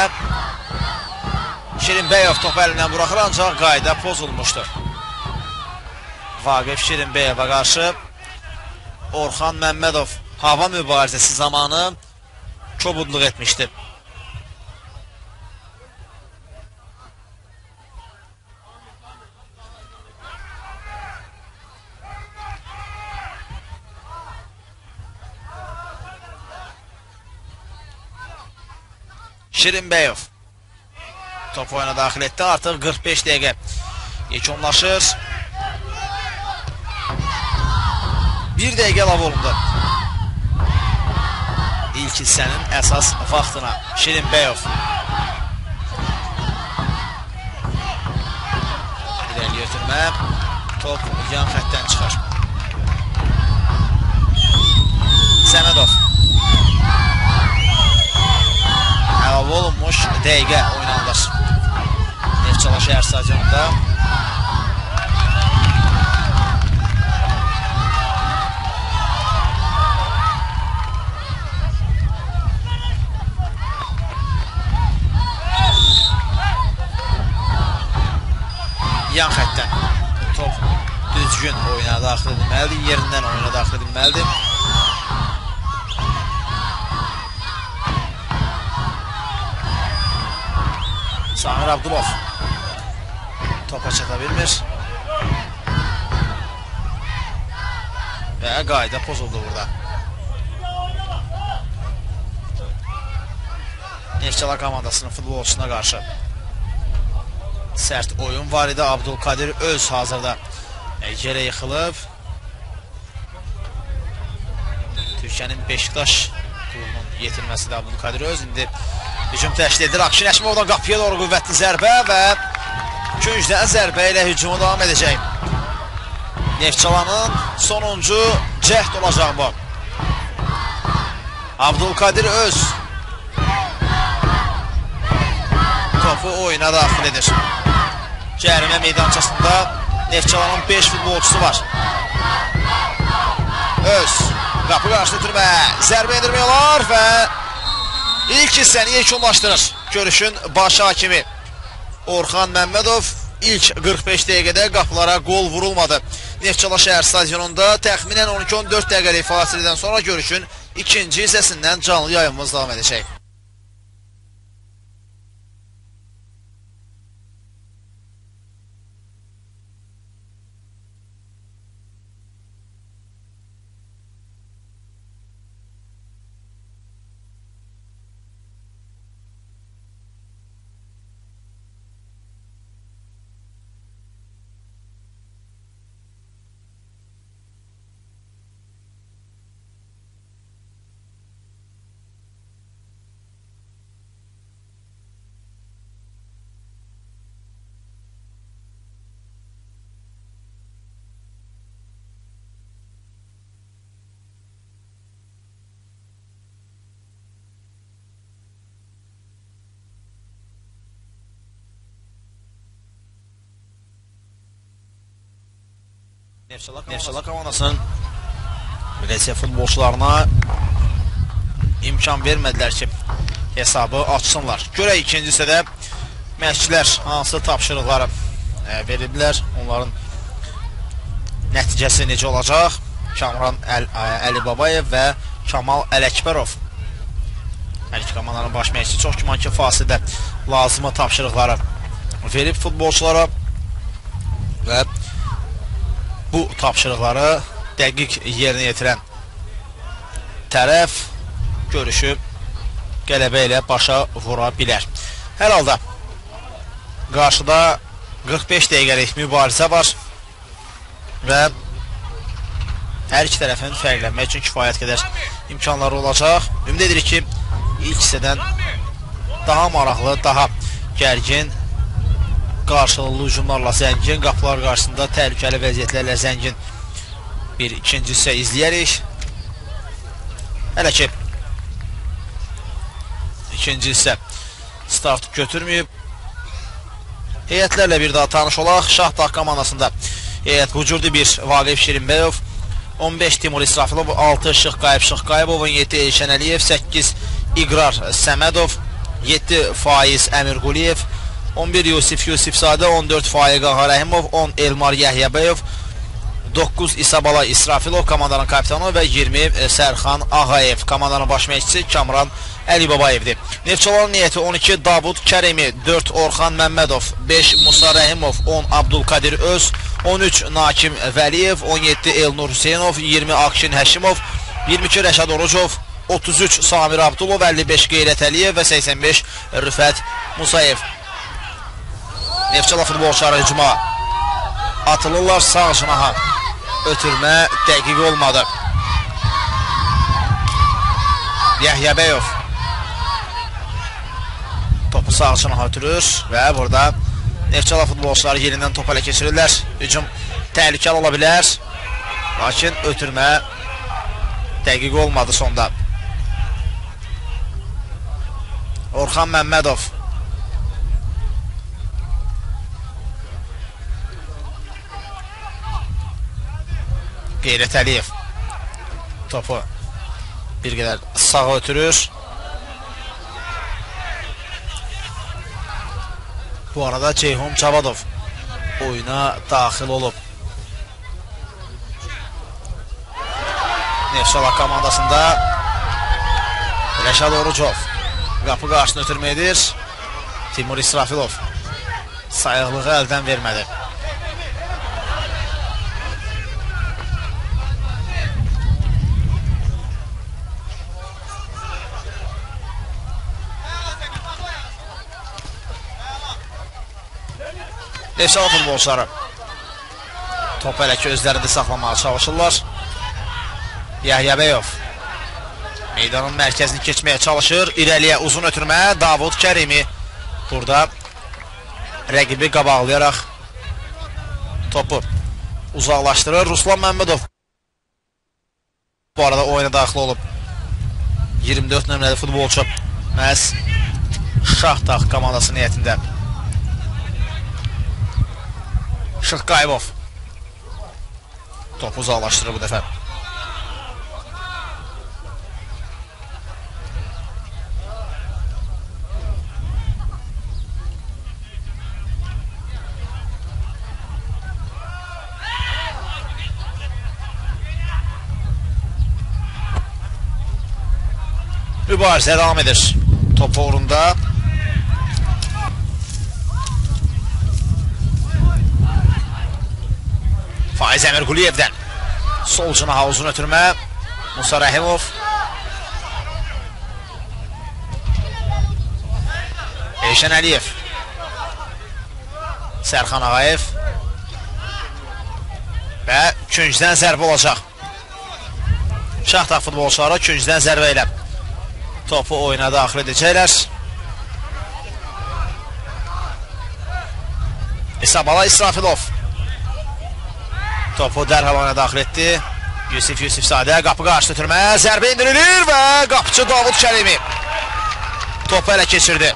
Şirinbəyov topu əlindən buraxır, ancaq qayda pozulmuşdur. Vaqif Şirinbəyevə qarşı Orxan Məmmədov hava mübarizəsi zamanı kobudluq etmişdi. Şirinbəyov topu oyuna daxil etdi. Artıq 45 dəqiqə yekunlaşır. Bir dəqiqə əlavə olundu. İlk hissənin əsas vaxtına Şirinbəyov. İrəli ötürmə. Top yan xəttdən çıxır. Səmədov. Əlavə olunmuş dəqiqə oynanılır. Neftçala şəhər stadionunda. Yan xəttdən top Düzgün oyuna daxil edilməlidir, yerindən oyuna daxil edilməlidir. Samir Abdulov topa çata bilmir. Və qayda pozuldu burada. Neftçala komandasının futbolçusuna qarşı sərt oyun var idi. Abdülkadir Öz hazırda yerə yıxılıb. Türkiyənin Beşiktaş klubunun yetirməsi də Abdülkadir Öz. İndi hücum təşkil edir. Akşin Həşimovdan qapıya doğru qüvvətli zərbə və küncdən zərbə ilə hücumu davam edəcək. Neftçalanın sonuncu cəhd olacaq bu. Abdülkadir Öz topu oyuna daxil edir. Cərimə meydançasında Neftçalanın 5 futbolçusu var. Öz qapı qarşıda ötürmə, zərbə endirmək olar və ilk hissəni yekunlaşdırır. Görüşün baş hakimi Orxan Məmmədov. İlk 45 dəqiqədə qapılara qol vurulmadı. Neftçala şəhər stadionunda təxminən 12-14 dəqiqəlik fasilədən sonra görüşün ikinci hissəsindən canlı yayımımız davam edəcək. Neftçala komandasının Milisiya futbolçularına imkan vermədilər ki, hesabı açsınlar. Görək ikinci hissədə məşqçilər hansı tapşırıqları veriblər, onların nəticəsi necə olacaq? Kamran Əlibabayev və Kamal Ələkbərov. Hər iki komandanın baş məşqçisi çox güman ki, fasilədə lazımı tapşırıqları verib futbolçulara və bu tapşırıqları dəqiq yerinə yetirən tərəf görüşü qələbə ilə başa vura bilər. Hər halda qarşıda 45 dəqiqəlik mübarizə var və hər iki tərəfin fərqlənmək üçün kifayət qədər imkanları olacaq. Ümid edirik ki, ilk hissədən daha maraqlı, daha gərgin, qarşılıqlı hücumlarla zəngin, qapılar qarşısında təhlükəli vəziyyətlərlə zəngin bir ikinci hissə izləyərik. Hələ ki, ikinci hissə start götürməyib. Heyətlərlə bir daha tanış olaq. Şahdağ komandasında heyət bu cürdür. 1 Vaqif Şirinbəyov, 15 Timur İsrafilov, 6 Şıxqayıb Şıxqayıbov, 17 Elşən Əliyev, 8 İqrar Səmədov, 7 Faiz Əmirquliyev, 11 Yusif Yusifzadə, 14 Faiq Ağarəhimov, 10 Elmar Yəhyəbəyov, 9 İsabala İsrafilov komandanın kapitanı və 20 Sərxan Ağayev. Komandanın baş məşqçisi Kamran Əlibabayevdir. Neftçalanın niyyəti 12 Davud Kərimi, 4 Orxan Məmmədov, 5 Musa Rəhimov, 10 Abdülkadir Öz, 13 Nakim Vəliyev, 17 Elnur Hüseynov, 20 Akşin Həşimov, 22 Rəşad Orucov, 33 Samir Abdulov, 55 Qeyrət Əliyev və 85 Rüfət Musayev. Neftçala futbolçuları hücuma atılırlar, sağ cınaha ötürmə dəqiq olmadı. Yəhyəbəyov topu sağ cınaha ötürür və burada Neftçala futbolçuları yerindən topu ələ keçirirlər. Hücum təhlükəli ola bilər, lakin ötürmə dəqiq olmadı sonda. Orxan Məmmədov. Qeyrət Əliyev topu bir qədər sağa ötürür. Bu arada Ceyhun Cavadov oyuna daxil olub. Neftçala komandasında. Rəşad Orucov qapı qarşısını ötürmə edir. Timur İsrafilov sayıqlığı əldən vermədi. Neftçala futbolçuları topu hələ ki özlərində saxlamağa çalışırlar. Yahya Bəyov meydanın mərkəzini keçməyə çalışır. İrəliyə uzun ötürmə. Davud Kərimi burada rəqibi qabaqlayaraq topu uzaqlaşdırır. Ruslan Məmmədov bu arada oyuna daxil olub. 24 nömrəli futbolçu məhz Şahdağ komandası niyyətində. Şıx Qayıbov topu uzaqlaşdırır bu dəfə. Mübarizə davam edir. Top uğrunda. Faiz Əmirquliyevdən sol cinaha uzun ötürmə. Musa Rəhimov. Elşən Əliyev. Sərxan Ağayev. Və küncdən zərbə olacaq. Şahdağ futbolçuları küncdən zərbə ilə topu oyuna daxil edəcəklər. İsabala İsrafilov topu dərhal oyuna daxil etdi. Yusif Yusifzadə qapı qarşı ötürmə, zərbə indirilir və qapıcı Davud Kərimi topu ələ keçirdi.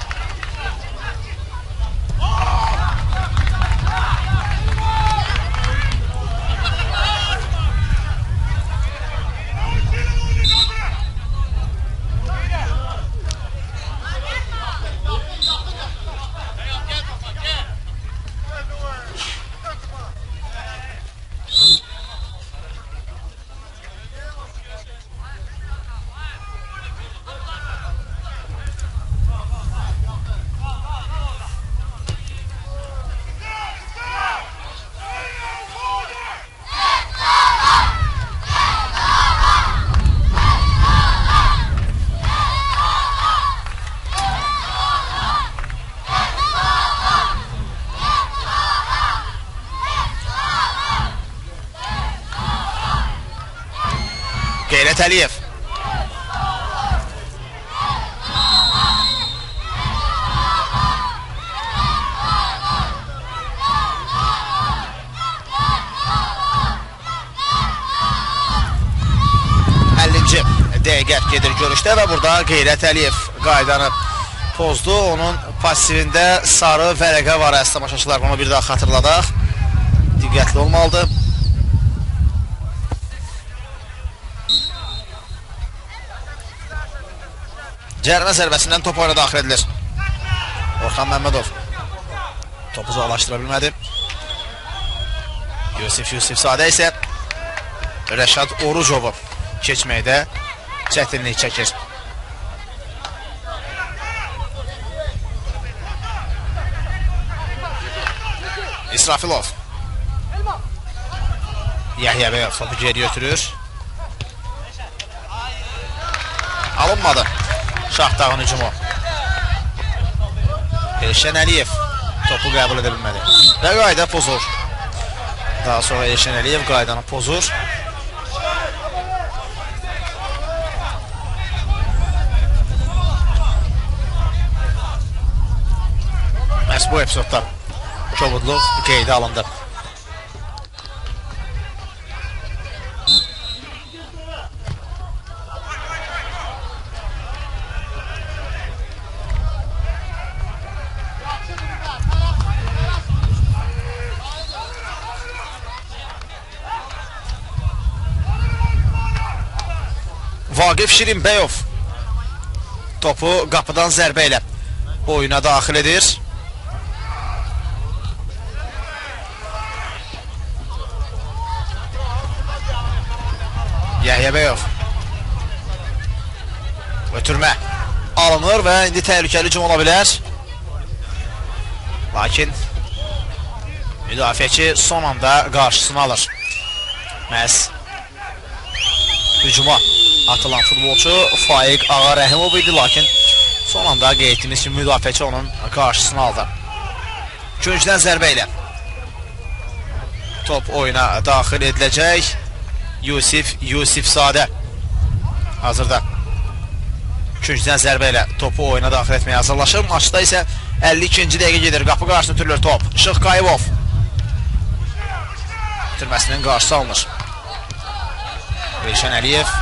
Qeyrət Əliyev. Əllinci dəqiqə gedir görüşdə və burada Qeyrət Əliyev qaydanı pozdu. Onun passivində sarı vərəqə var, əziz tamaşaçılar. Bunu bir daha xatırladaq. Diqqətli olmalıdır. Cərimə zərbəsindən top oyuna daxil edilir. Orxan Məmmədov topu uzaqlaşdıra bilmədi. Yusif Yusifzadə isə Rəşad Orucovu keçməkdə çətinlik çəkir. İsrafilov. Yahya Bəyov topu geri götürür. Alınmadı Şahdağın hücumu. Elşən Əliyev topu qəbul edə bilmədi və qayda pozur. Daha sonra Elşən Əliyev qaydanı pozur. Məhz bu epizodda kobudluq qeydə alındı. Vaqif Şirinbəyov topu qapıdan zərbə ilə oyuna daxil edir. Yəhya Bəyov. Ötürmə alınır və indi təhlükəli hücum ola bilər. Lakin müdafiəçi son anda qarşısını alır. Məhz hücuma atılan futbolçu Faiq Ağarəhimov idi, lakin son anda qeyd etdiyimiz kimi müdafiəçi onun qarşısını aldı. Küncdən zərbə ilə top oyuna daxil ediləcək. Yusif Yusifzadə hazırda küncdən zərbə ilə topu oyuna daxil etməyə hazırlaşır. Maçda isə 52-ci dəqiqə gedir. Qapı qarşısına ötürülür top. Işıq Qayıbov ötürməsinin qarşısı alınır. Elşən Əliyev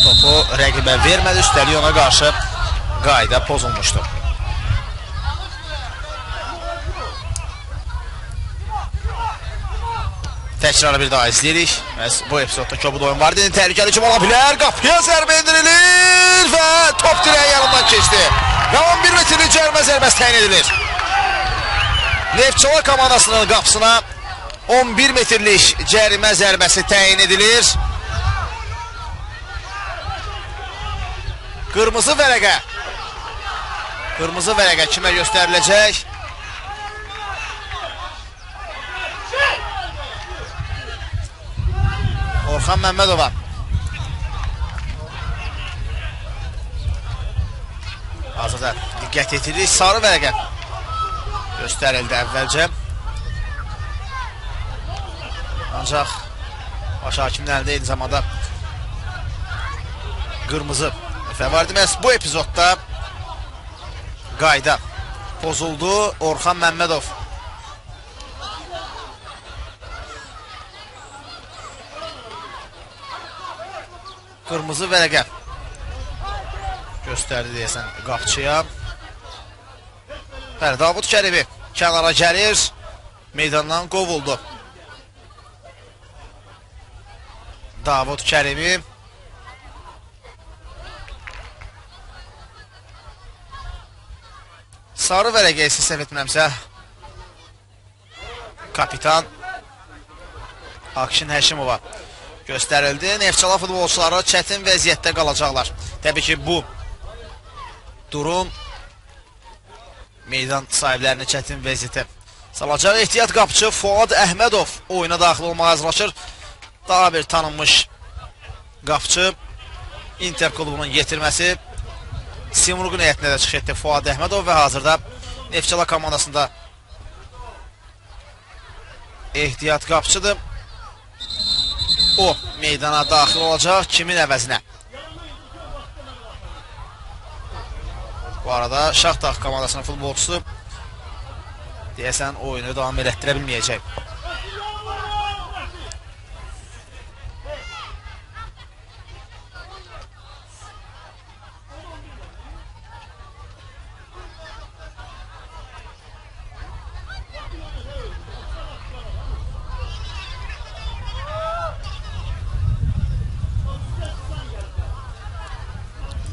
topu rəqibə vermədi. Üstəlik ona qarşı qayda pozulmuşdu. Təkrarı bir daha izləyirik. Məhz bu epizodda kobud oyun var. İndi təhlükəli hücum ola bilər. Qapıya zərbə endirilir və top dirəyin yanından keçdi. Və 11 metrlik cərimə zərbəsi təyin edilir. Neftçala komandasının qapısına 11 metrlik cərimə zərbəsi təyin edilir. Qırmızı vərəqə. Qırmızı vərəqə kimə göstəriləcək? Orxan Məmmədova. Hazırda diqqət yetiririk. Sarı vərəqə göstərildi əvvəlcə. Ancaq baş hakimin əlində eyni zamanda qırmızı var idi. Məhz bu epizodda qayda pozuldu. Orxan Məmmədov qırmızı vərəqə göstərdi deyəsən qapçıya. Bəli, Davud Kərimi kənara gəlir, meydandan qovuldu. Davud Kərimi sarı vərəqə isə səhv etmirəmsə kapitan Akşin Həşimova göstərildi. Neftçala futbolçuları çətin vəziyyətdə qalacaqlar. Təbii ki, bu durum meydan sahiblərini çətin vəziyyətə salacaq. Ehtiyat qapıçı Fuad Əhmədov oyuna daxil olmağa hazırlaşır. Daha bir tanınmış qapıçı, Inter klubunun yetirməsi. Simurqun heyətinə də çıxış etdi Fuad Əhmədov və hazırda Neftçala komandasında ehtiyat qapıçıdır. O meydana daxil olacaq kimin əvəzinə? Bu arada Şaxta komandasının futbolçusu deyəsən oyunu davam elətdirə bilməyəcək.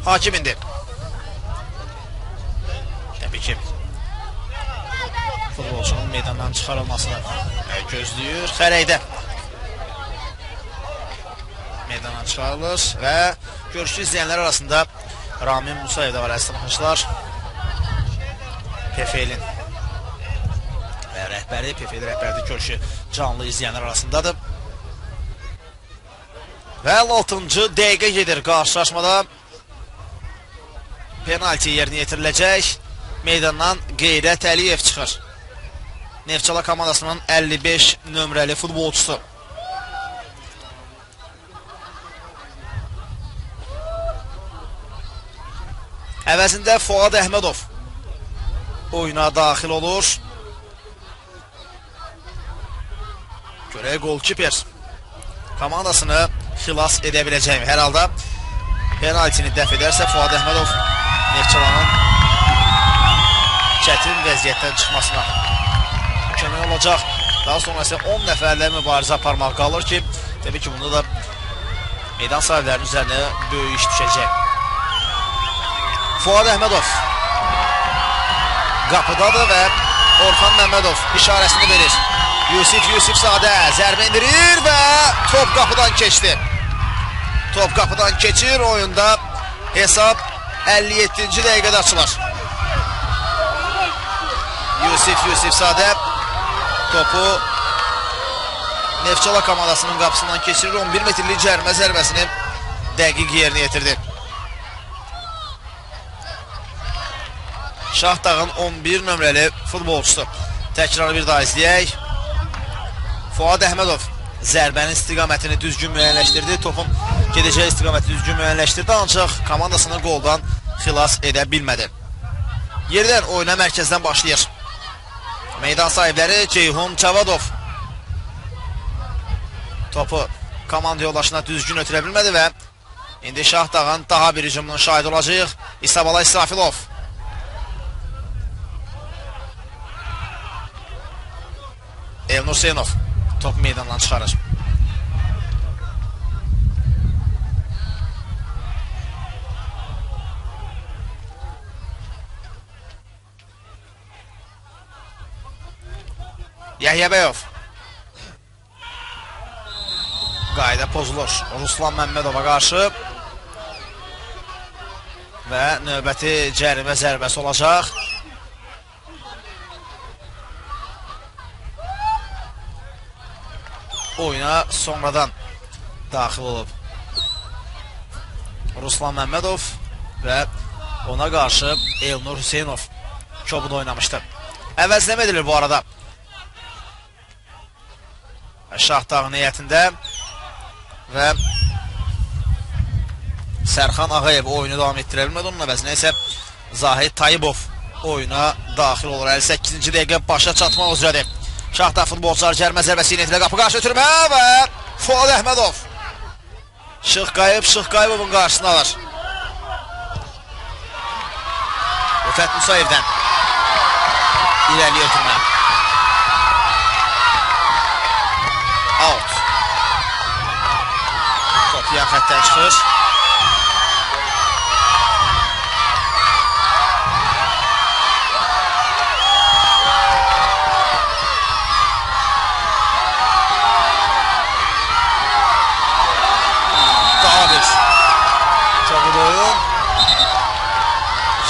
Hakim indi. Təbii ki, futbolçunun meydandan çıxarılmasını gözləyir. Xərəkdə meydandan çıxarılır və görüşü izləyənlər arasında Ramin Musayev də var, əziz tamaşaçılar. PFL-in və rəhbəri, PFL rəhbəri görüşü canlı izləyənlər arasındadır. Və 56-cı dəqiqə gedir qarşılaşmada. Penalti yerinə yetiriləcək. Meydandan Qeyrət Əliyev çıxır. Neftçala komandasının 55 nömrəli futbolçusu. Əvəzində Fuad Əhmədov oyuna daxil olur. Görək golkiper komandasını xilas edə biləcəkmi? Hər halda penaltini dəf edərsə Fuad Əhmədov Neftçalanın çətin vəziyyətdən çıxmasına kömək olacaq. Daha sonra isə 10 nəfərlə mübarizə aparmaq qalır ki, təbii ki, bunda da meydan sahiblərinin üzərinə böyük iş düşəcək. Fuad Əhmədov qapıdadır və Orxan Məmmədov işarəsini verir. Yusif Yusifzadə zərbə endirir və top qapıdan keçdi. Top qapıdan keçir. Oyunda hesab 57-ci dəqiqədə açılır. Yusif Yusifzadə topu Neftçala komandasının qapısından keçirir. 11 metrlik cərimə zərbəsini dəqiq yerinə yetirdi. Şahdağın 11 nömrəli futbolçusu. Təkrarı bir daha izləyək. Fuad Əhmədov zərbənin istiqamətini düzgün müəyyənləşdirdi. Topun gedəcəyi istiqaməti düzgün müəyyənləşdirdi, ancaq komandasını qoldan xilas edə bilmədi. Yerdən oyuna mərkəzdən başlayır. Meydan sahibləri Ceyhun Cavadov topu komanda yoldaşına düzgün ötürə bilmədi və indi Şahdağın daha bir hücumunun şahidi olacaq. İsabala İsrafilov. Elnur Hüseynov topu meydandan çıxarır. Yahya Bəyov. Qayda pozulur Ruslan Məmmədova qarşı və növbəti cərimə zərbəsi olacaq. Oyuna sonradan daxil olub Ruslan Məmmədov və ona qarşı Elnur Hüseynov kobud oynamışdı. Əvəzləmə edilir bu arada. Şahdağın heyətində və Sərxan Ağayev oyunu davam etdirə bilmədi. Onun əvəzinə isə Zahid Tayibov oyuna daxil olur. 58-ci dəqiqə başa çatmaq üzrədir. Şahdağ futbolçuları cərimə zərbəsi ilə qapı qarşı ötürmə və Fuad Əhmədov Şıxqayıb Şıxqayıbovun qarşısını alır. Rüfət Musayevdən irəli ötürmə. Out. Top yan xəttdən çıxır. Daha bir topu doyun.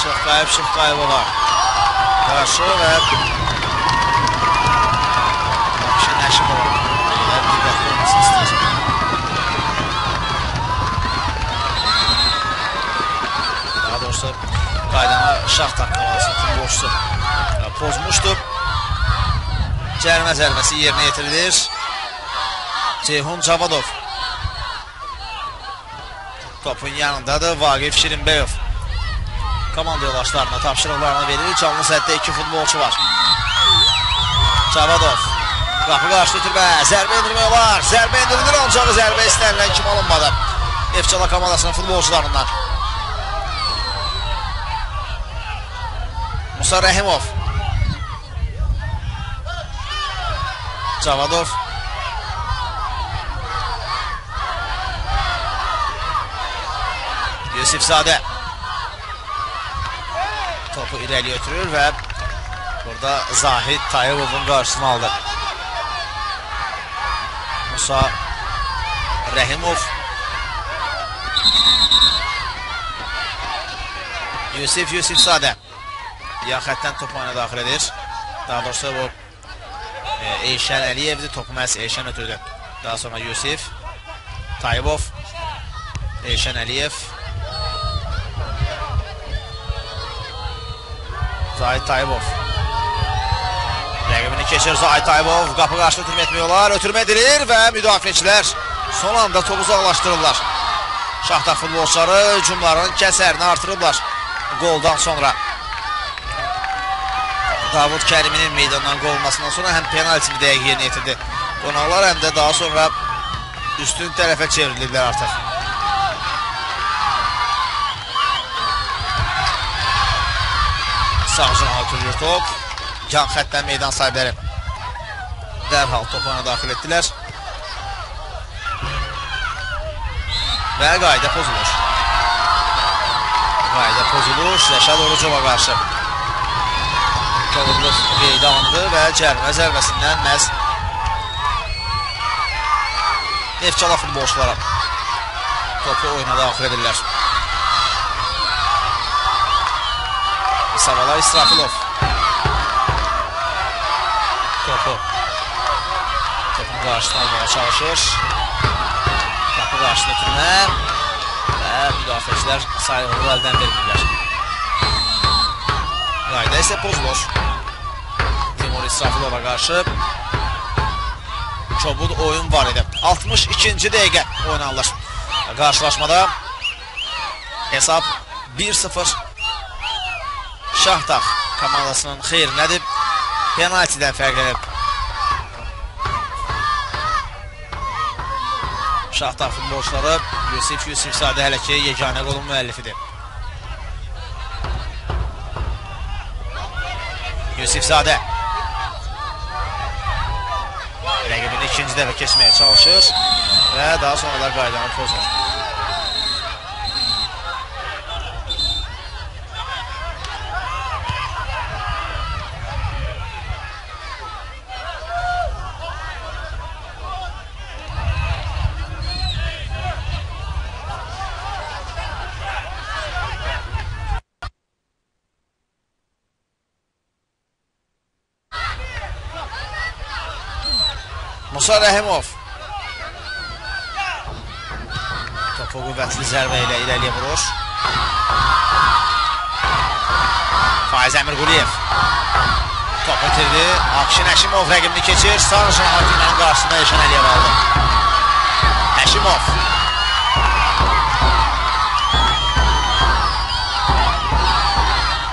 Şıxqayıb Şıxqayıbova qarşı və Nəşimova diqqətli olmasını istəyir. Daha doğrusu qaydanı Şahdağ komandasının futbolçusu pozmuşdu. Cərimə zərbəsi yerinə yetirilir. Ceyhun Cavadov topun yanındadır. Vaqif Şirinbəyov komanda yoldaşlarına tapşırıqlarını verir. Canlı səddə iki futbolçu var. Cavadov qapı qarşı ötürmə, zərbə endirmək olar. Zərbə endirilir, ancaq zərbə istənilən kimi alınmadı Neftçala komandasının futbolçularından. Musa Rəhimov. Cavadov. Yusifzadə topu irəli ötürür və burada Zahid Tayibovun qarşısını aldı. Musa Rəhimov. Yusif Yusifzadə yan xəttdən topu oyuna daxil edir. Daha doğrusu bu Elşən Əliyevdir. Topu məhz Elşən ötürdü. Daha sonra Yusif Tayibov, Elşən Əliyev, Zahid Tayibov. Rəqibini keçir Zahid Tayibov. Qapı qarşı ötürmə etmək olar. Ötürmə edilir və müdafiəçilər son anda topu uzaqlaşdırırlar. Şahdağ futbolçuları hücumların kəsərini artırıblar qoldan sonra. Davud Kəriminin meydandan qovulmasından sonra həm penaltini dəqiq yerinə yetirdi qonaqlar, həm də daha sonra üstün tərəfə çevriliblər artıq. Sağ canaha ötürülür top. Yan xəttdən meydan sahibləri dərhal topu oyuna daxil etdilər. Və qayda pozulur. Qayda pozulur. Rəşad Orucova qarşı kobudluq qeydə alındı və cərimə zərbəsindən məhz Neftçala futbolçuları topu oyuna daxil edirlər. Savala İsrafilov topu topun qarşısına almağa çalışır. Qapı qarşısına ötürmə və müdafiəçilər sayıqlığı əldən vermirlər. Qayda isə pozulur. Timur İsrafilova qarşı kobud oyun var idi. 62-ci dəqiqə oynanılır. Qarşılaşmada hesab 1-0 Şahdağ komandasının xeyrinədir. Penaltidən fərqlənib. Şahdağ futbolçuları Yusif Yusifzadə hələ ki yeganə qolun müəllifidir. Yusifzadə rəqibini ikinci dəfə keçməyə çalışır və daha sonra da qaydanı pozur. Musa Rəhimov topu qüvvətli zərbə ilə irəliyə vurur. Faiz Əmirquliyev topu itirdi. Akşin Həşimov rəqibini keçir. Sarışın hakimlərin qarşısında Elşən Əliyev aldı. Həşimov.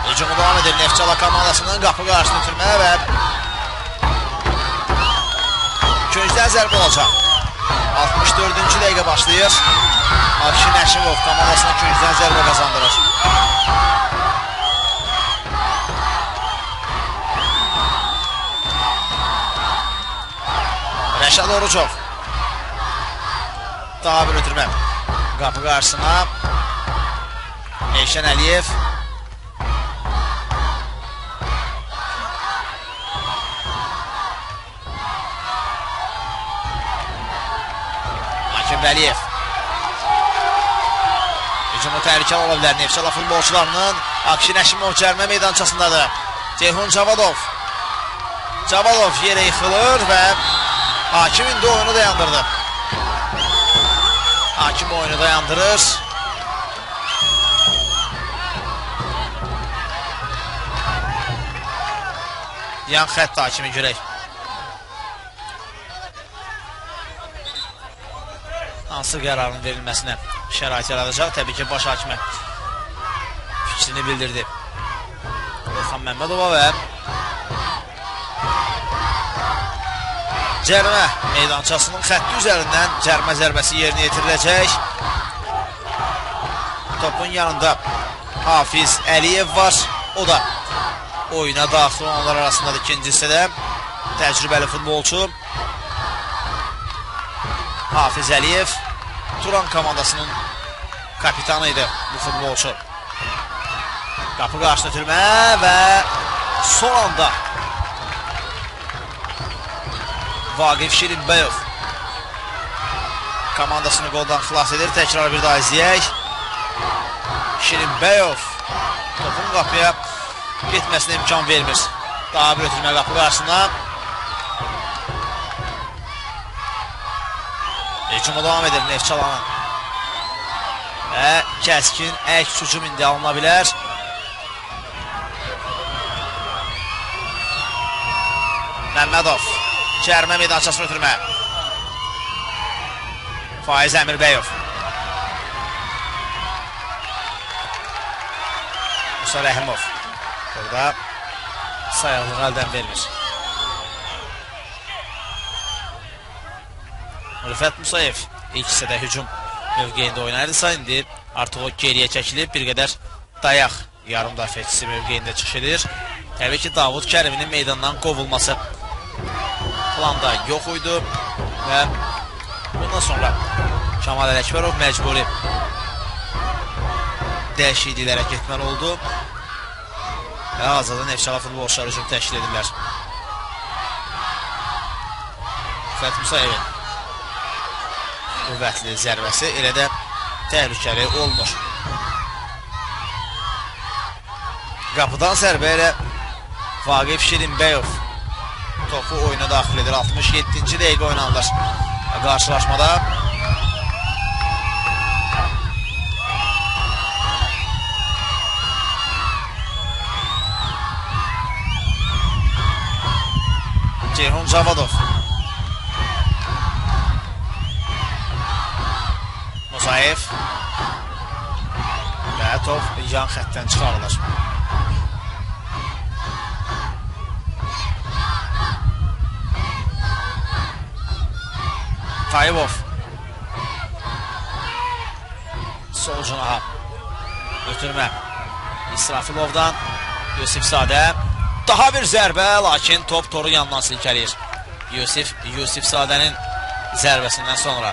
Hücumu davam edir Neftçala komandasının qapı qarşısını itirməyə və küncdən zərbə olacaq. 64-cü dəqiqə başlayır. Akşin Həşimov komandasına küncdən zərbə qazandırır. Rəşad Orucov. Daha bir ötürmə. Qapı qarşısına Elşən Əliyev. Vəliyev. Hücumu təhlükəli ola bilər Neftçala futbolçularının. Akşin Həşimov cərimə meydançasındadır. Ceyhun Cavadov. Cavadov yerə yıxılır və hakim indi oyunu dayandırdı. Hakim oyunu dayandırır. Yan xətt hakimi görək. Hansı qərarın verilməsinə şərait yaradacaq? Təbii ki, baş hakimə fikrini bildirdi Orxan Məmmədova və cərimə meydançasının xətti üzərindən cərimə zərbəsi yerinə yetiriləcək. Topun yanında Hafiz Əliyev var. O da oyuna daxil olanlar arasındadır ikinci hissədə. Təcrübəli futbolçu Hafiz Əliyev Turan komandasının kapitanı idi bu futbolçu. Qapı qarşısına ötürmə və son anda Vaqif Şirinbəyov komandasını qoldan xilas edir. Təkrar bir daha izləyək. Şirinbəyov topun qapıya getməsinə imkan vermir. Daha bir ötürmə qapı qarşısına. Hücumu davam edir Neftçalanın. Və kəskin əks hücum indi alına bilər. Məmmədov cərimə meydançasını ötürmə. Faiz Əmirbəyov. Musa Rəhimov burada sayaqlığı əldən vermir. Rüfət Musayev ilk hissədə hücum mövqeyində oynayırdısa, indi artıq o geriyə çəkilib, bir qədər dayaq yarım müdafiəçisi mövqeyində çıxış edir. Təbii ki, Davud Kəriminin meydandan qovulması planda yox idi və bundan sonra Kamal Ələkbərov məcburi dəyişikliklərə getməli oldu və hazırda Neftçala futbolçuları hücum təşkil edirlər. Rüfət Musayevin qüvvətli zərbəsi elə də təhlükəli olmur. Qapıdan zərbə ilə Vaqif Şirinbəyov topu oyuna daxil edir. 67-ci dəqiqə oynanılır qarşılaşmada. Ceyhun Cavadov. Musayev. Və top yan xəttdən çıxarılır. Tayibov. Sol canaha. Ötürmə. İsrafilovdan Yusifzadə. Daha bir zərbə, lakin top toru yandan silkələyir. Yusifzadənin zərbəsindən sonra.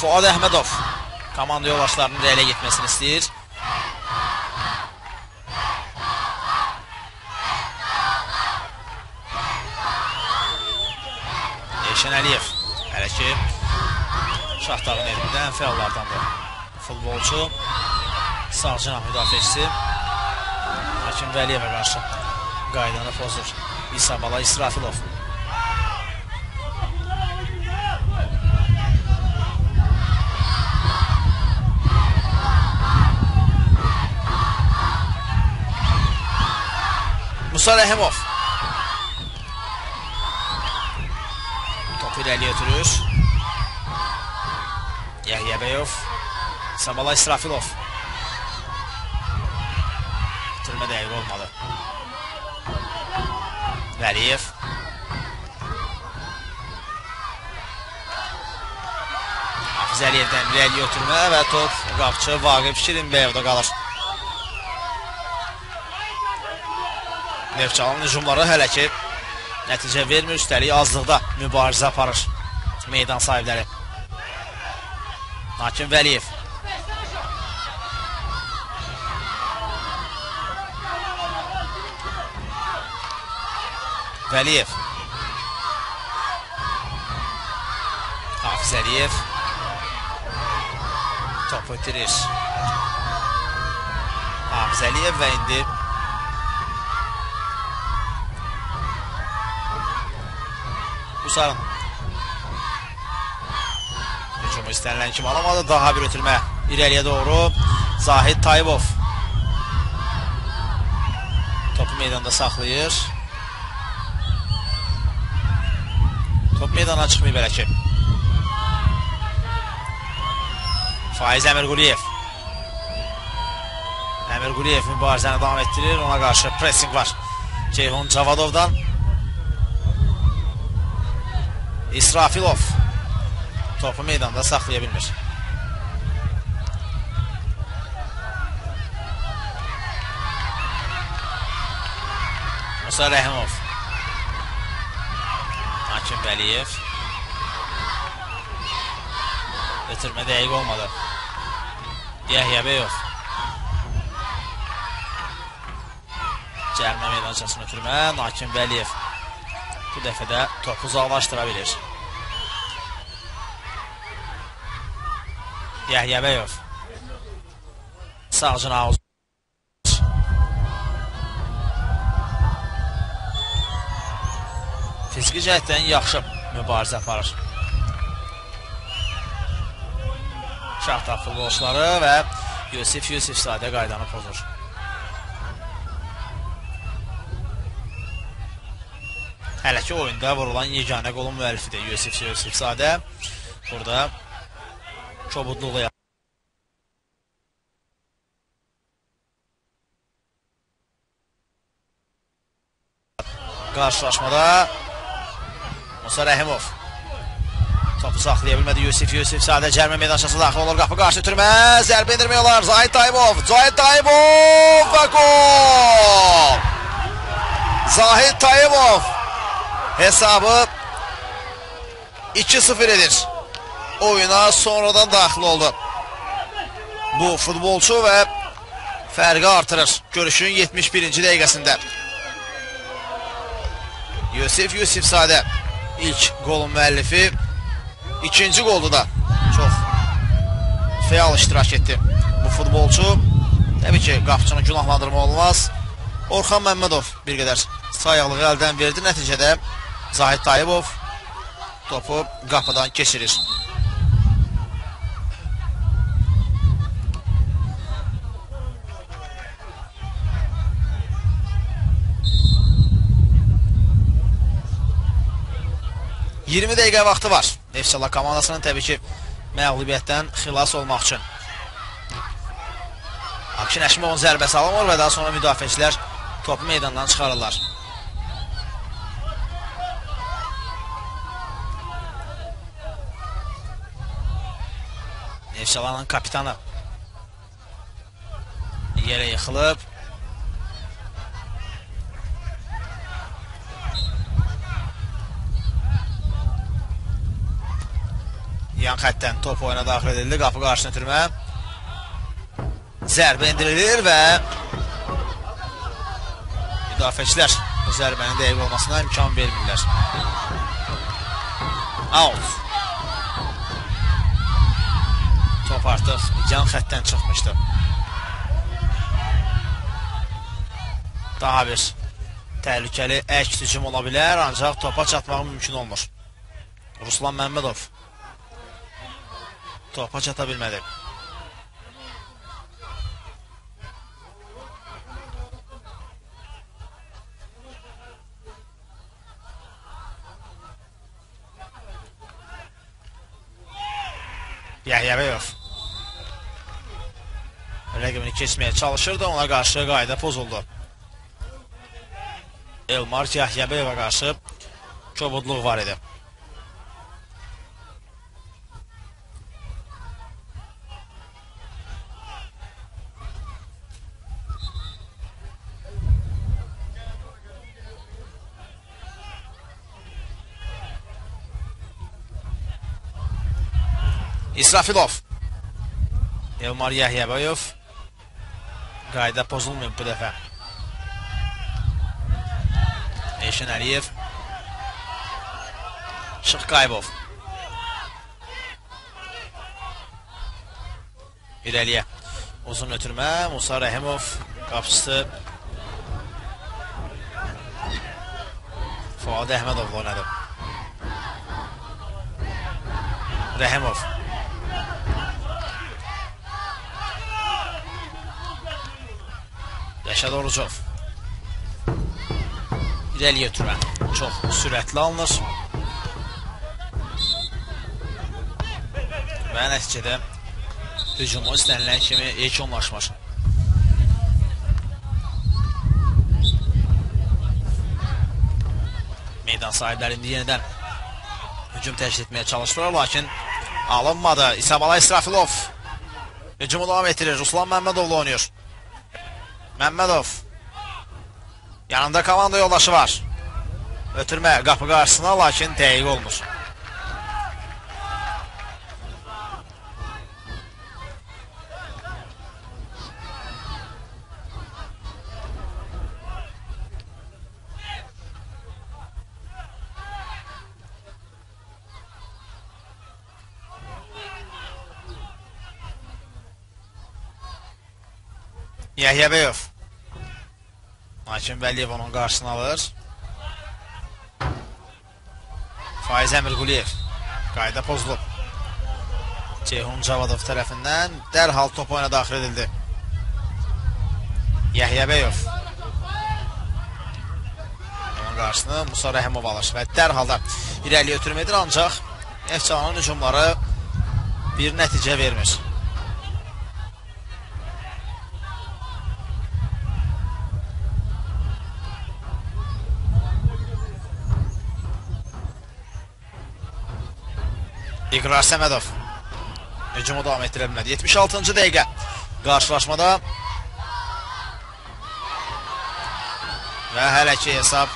Fuad Əhmədov komanda yoldaşlarının irəliyə getməsini istəyir. Elşən Əliyev hələ ki Şahtağın evində ən fəallardandır. Futbolçu sağ cinah müdafiəçisi Hakim Vəliyevə qarşı qaydanı pozur. İsabala İsrafilov. Musa Rəhimov topu irəliyə ötürür. Yahya Bəyov, Sabala İsrafilov. Bitirmə dəqiq olmadı. Vəliyev. Hafiz Əliyevdən irəliyə ötürmə və top qapçı Vaqif Şirinbəyovda qalır. Neftçalanın hücumları hələ ki nəticə vermir, üstəlik azlıqda mübarizə aparır meydan sahibləri. Hakim Vəliyev. Vəliyev. Hafiz Əliyev. Topu itirir. Hafiz Əliyev və indi Hüsarın hücumu istənilən kimi alamadı. Daha bir ötürmə irəliyə doğru. Zahid Tayibov topu meydanda saxlayır. Top meydana çıxmayıb hələ ki. Faiz Əmirquliyev. Əmirquliyev mübarizəni davam etdirir. Ona qarşı pressing var Ceyhun Cavadovdan. İsrafilov topu meydanda saxlaya bilmir. Musa Rəhimov. Hakim Vəliyev. Ötürmə dəqiq olmadı. Yahya Bəyov. Cərimə meydançasını ötürmə. Hakim Vəliyev bu dəfə də topu uzaqlaşdıra bilir. Yahya Bəyov. Sağ cinahı. Fiziki cəhətdən yaxşı mübarizə aparır Şahtağ futbolçuları və Yusif Yusifzadə qaydanı pozur. Hələ ki oyunda vurulan yeganə qolun müəllifidir Yusif Yusifzadə. Burada kobudluqla qarşılaşmada Musa Rəhimov topu saxlaya bilmədi. Yusif Yusifzadə cərimə meydançası daxil olur. Qapı qarşı ötürmə, zərbə endirmək olar. Zahid Tayibov, Zahid Tayibov və gol! Zahid Tayibov hesabı 2-0 edir. Oyuna sonradan daxil oldu bu futbolçu və fərqi artırır görüşün 71-ci dəqiqəsində. Yusif Yusifzadə ilk qolun müəllifi. İkinci qolda da çox fəal iştirak etdi bu futbolçu. Təbii ki, qapıçını günahlandırma olmaz. Orxan Məmmədov bir qədər sayaqlığı əldən verdi. Nəticədə Zahid Tayibov topu qapıdan keçirir. ...20 dəqiqə vaxtı var. Neftçala komandasının təbii ki, məğlubiyyətdən xilas olmaq üçün. Akşin Həşimovun zərbəsi alınmır və daha sonra müdafiəçilər topu meydandan çıxarırlar. Neftçalanın kapitanı yerə yıxılıb. Yan xəttdən top oyuna daxil edildi. Qapı qarşısına ötürmə. Zərbə indirilir və müdafiəçilər bu zərbənin dəqiq olmasına imkan vermirlər. Out. Top artıq yan xəttdən çıxmışdı. Daha bir təhlükəli əks hücum ola bilər, ancaq topa çatmaq mümkün olmur. Ruslan Məmmədov topa çata bilmədi. Yahyabəyov rəqibini keçməyə çalışırdı, ona qarşı qayda pozuldu. Elmar Yahyabəyova qarşı kobudluq var idi. İsrafilov. Elmar Yahyabəyov. Qayda pozulmayıb bu dəfə. Elşən Əliyev. Şıx Qaybov. İrəliyə uzun ötürmə. Musa Rəhimov qapıçısı Fuad Əhmədovla oynadı. Rəhimov. Rəşad Orucov. İrəliyə ötürmə çox sürətli alınır. Və nəticədə hücumu istənilən kimi yekunlaşmır. Meydan sahibləri indi yenidən hücum təşkil etməyə çalışdılar, lakin alınmadı. İsabala İsrafilov hücumu davam etdirir. Ruslan Məmmədovla oynayır. Məmmədov. Yanında komanda yoldaşı var. Ötürmə qapı qarşısına, lakin dəqiq olmur. Yahyabəyov. Lakin Vəliyev onun qarşısını alır. Faiz Əmirquliyev. Qayda pozulub. Ceyhun Cavadov tərəfindən dərhal top oyuna daxil edildi. Yahyabəyov. Onun qarşısını Musa Rəhimov alır və dərhal da irəliyə ötürmə edir, ancaq Neftçalanın hücumları bir nəticə vermir. İqrar Səmədov hücumu davam etdirə bilmədi. 76-cı dəqiqə qarşılaşmada və hələ ki hesab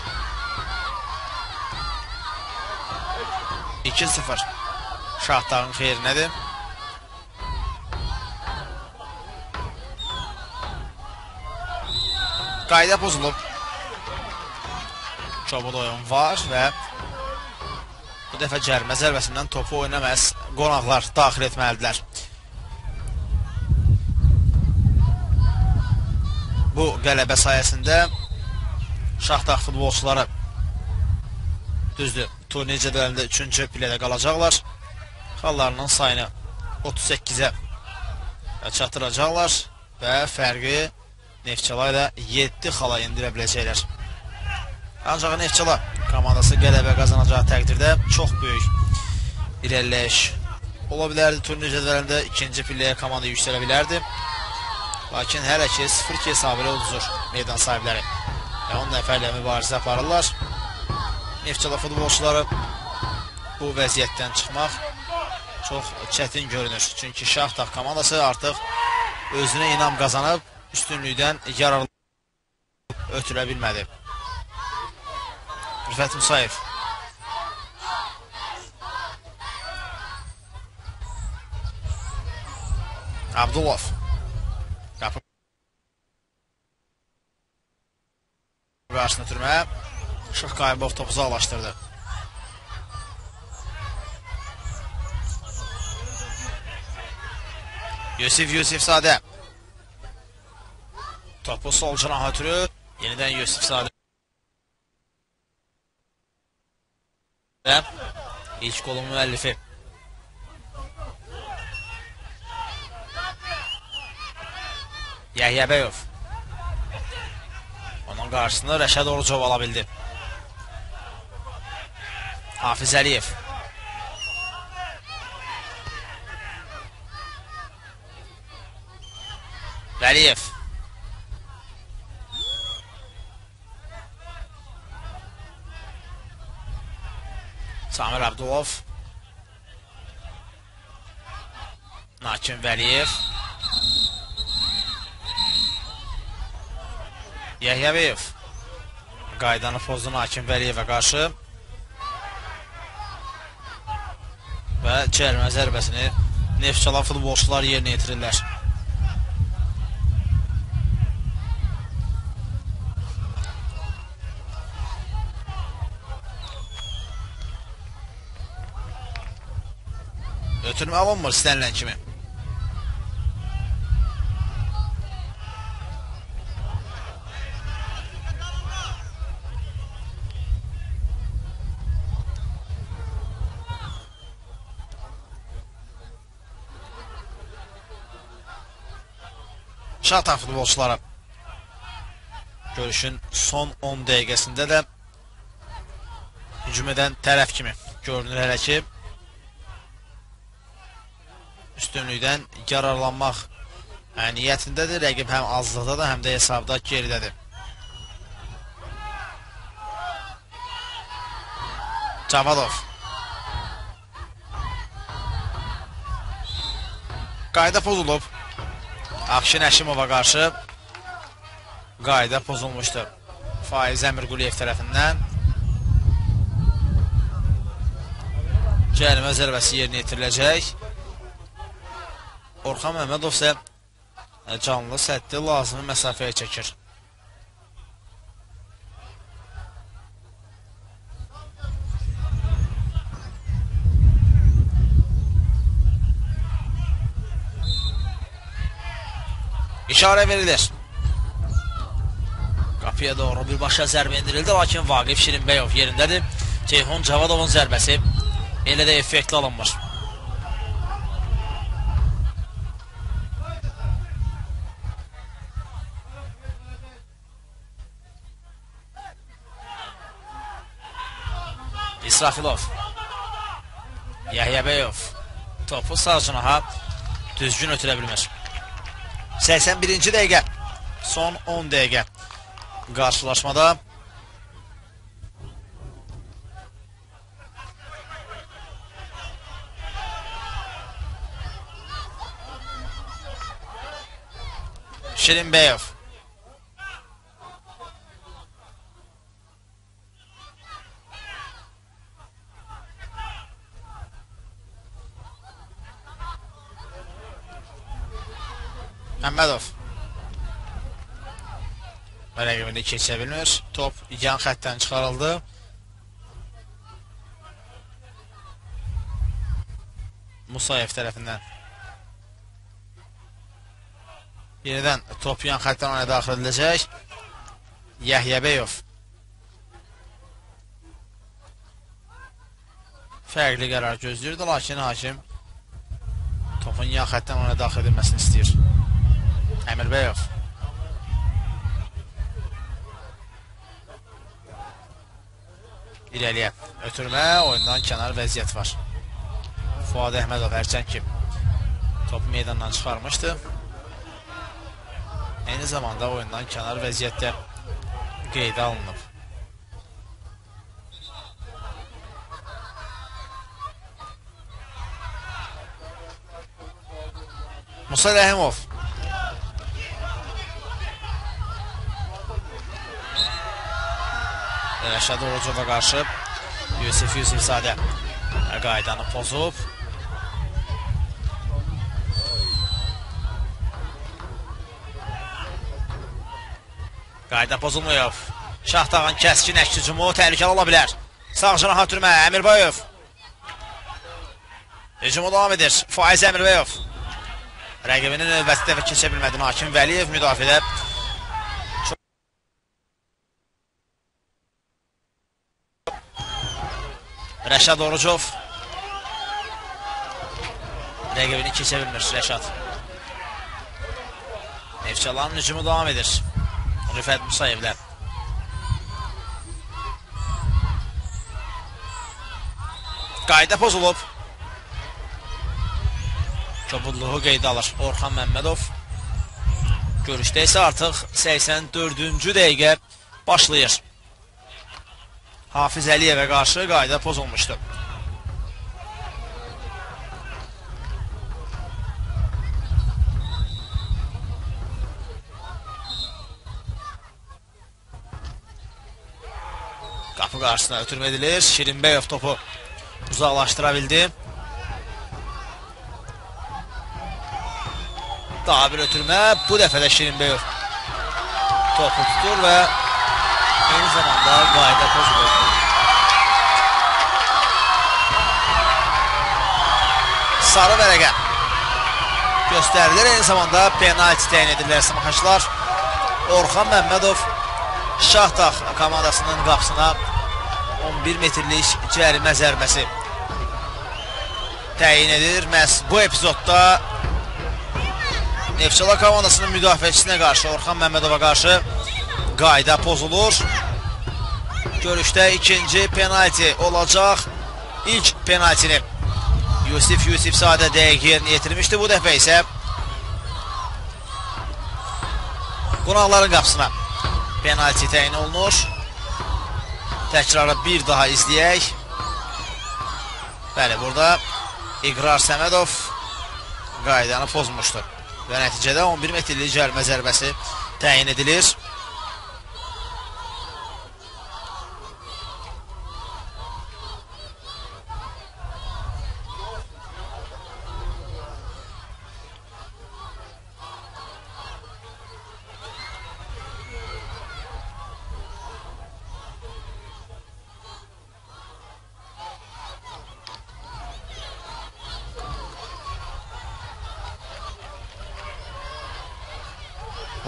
2-0 Şahtağın xeyrinədir. Qayda pozulub. Kobud oyun var və bu dəfə cərimə zərbəsindən topu oyuna məhz qonaqlar daxil etməlidirlər. Bu qələbə sayəsində Şahdağ futbolçuları düzdür, turnir cədvəlində 3-cü pillədə qalacaqlar. Xallarının sayını 38-ə çatdıracaqlar və fərqi Neftçala ilə 7 xala endirə biləcəklər. Ancaq Neftçala komandası qələbə qazanacağı təqdirdə çox böyük irəliləyiş ola bilərdi. Turnir cədvəlində 2-ci pilləyə komanda yüksələ bilərdi. Lakin hələ ki 0-2 hesabı ilə uduzur meydan sahibləri. Və 10 nəfərlə mübarizə aparırlar. Neftçala futbolçuları bu vəziyyətdən çıxmaq çox çətin görünür. Çünki Şahdağ komandası artıq özünə inam qazanıb, üstünlükdən yararlanıb ötürə bilmədi. Rüfət Musayev. Abdulov. Qapı qarşısına ötürməyə Şıx Qayıbov topu uzaqlaşdırdı. Yusif Yusifzadə topu sol cinaha ötürür. Yenidən Yusifzadə. İlk golun müəllifi. Yəhya Bəyov. Onun qarşısını Rəşad Orucov ala bildi. Hafiz Əliyev. Vəliyev. Samir Abdulov. Nakim Vəliyev. Yəhya Bəyev. Qaydanı pozdu Nakim Vəliyevə qarşı. Və cərimə zərbəsini Neftçala futbolçular yerinə yetirirlər. Ötürmə alınmır istənilən kimi. Şahdağ futbolçuları görüşün son 10 dəqiqəsində də hücum edən tərəf kimi görünür hələ ki. Üstünlükdən yararlanmaq niyyətindədir. Rəqib həm azlıqdadır, həm də hesabda geridədir. Cavadov. Qayda pozulub. Akşin Əşimova qarşı qayda pozulmuşdu Faiz Əmirquliyev tərəfindən. Cərimə zərbəsi yerinə yetiriləcək. Orxan Məmmədov isə canlı səddi lazımi məsafəyə çəkir. İşarə verilir. Qapıya doğru birbaşa zərbə endirildi, lakin Vaqif Şirinbəyov yerindədir. Ceyhun Cavadovun zərbəsi elə də effektli alınmır. İsrafilov. Yəhya Bəyov topu sağ cinaha düzgün ötürə bilmir. 81-ci dəqiqə. Son 10 dəqiqə qarşılaşmada. Şirinbəyov. Məmmədov. Rəqibini keçə bilmir. Top yan xəttdən çıxarıldı. Musayev tərəfindən. Yenidən top yan xəttdən oyuna daxil ediləcək. Yəhyəbəyov. Fərqli qərar gözləyirdi, lakin hakim topun yan xəttdən oyuna daxil edilməsini istəyir. Əmirbəyov. İrəliyə ötürmə, oyundan kənar vəziyyət var. Fuad Əhmədov hərçənd ki topu meydandan çıxarmışdı. Eyni zamanda oyundan kənar vəziyyətdə qeydə alınıb. Musa Rəhimov. Rəşad Orucova qarşı Yusif Yusifzadə qaydanı pozub. Qayda pozulmuyor. Şahtağın kəskin əks hücumu təhlükəli ola bilər. Sağ canaha ötürmə Əmirbəyov. Hücumu davam edir. Faiz Əmirbəyov. Rəqibini növbəti dəfə keçə bilmədi. Hakim Vəliyev müdafiədə. Rəşad Orucov. Rəqibini keçə bilmir Rəşad. Neftçalanın hücumu davam edir. Rüfət Musayevlə. Qayda pozulub. Kobudluğu qeydə alır Orxan Məmmədov. Görüşdə isə artıq 84-cü dəqiqə başlayır. Hafiz Əliyevə qarşı qayda pozulmuşdu. Qapı qarşısına ötürmə edilir. Şirinbəyov topu uzaqlaşdıra bildi. Daha bir ötürmə. Bu dəfə də Şirinbəyov topu tutur və eyni zamanda qayda pozulur. Sarı vərəqə göstərilir. Eyni zamanda penalti təyin edirlər tamaşaçılar. Orxan Məmmədov Şahtağ komandasının qapısına 11 metrlik cərimə zərbəsi təyin edir. Məhz bu epizodda Neftçala komandasının müdafiəçisinə qarşı, Orxan Məmmədova qarşı qayda pozulur. Görüşdə ikinci penalti olacaq. İlk penaltini Yusif Yusifzadə dəqiq yerinə yetirmişdi. Bu dəfə isə qonaqların qapısına penalti təyin olunur. Təkrarı bir daha izləyək. Bəli, burada İqrar Səmədov qaydanı pozmuşdur. Və nəticədə 11 metrlik cərimə zərbəsi təyin edilir.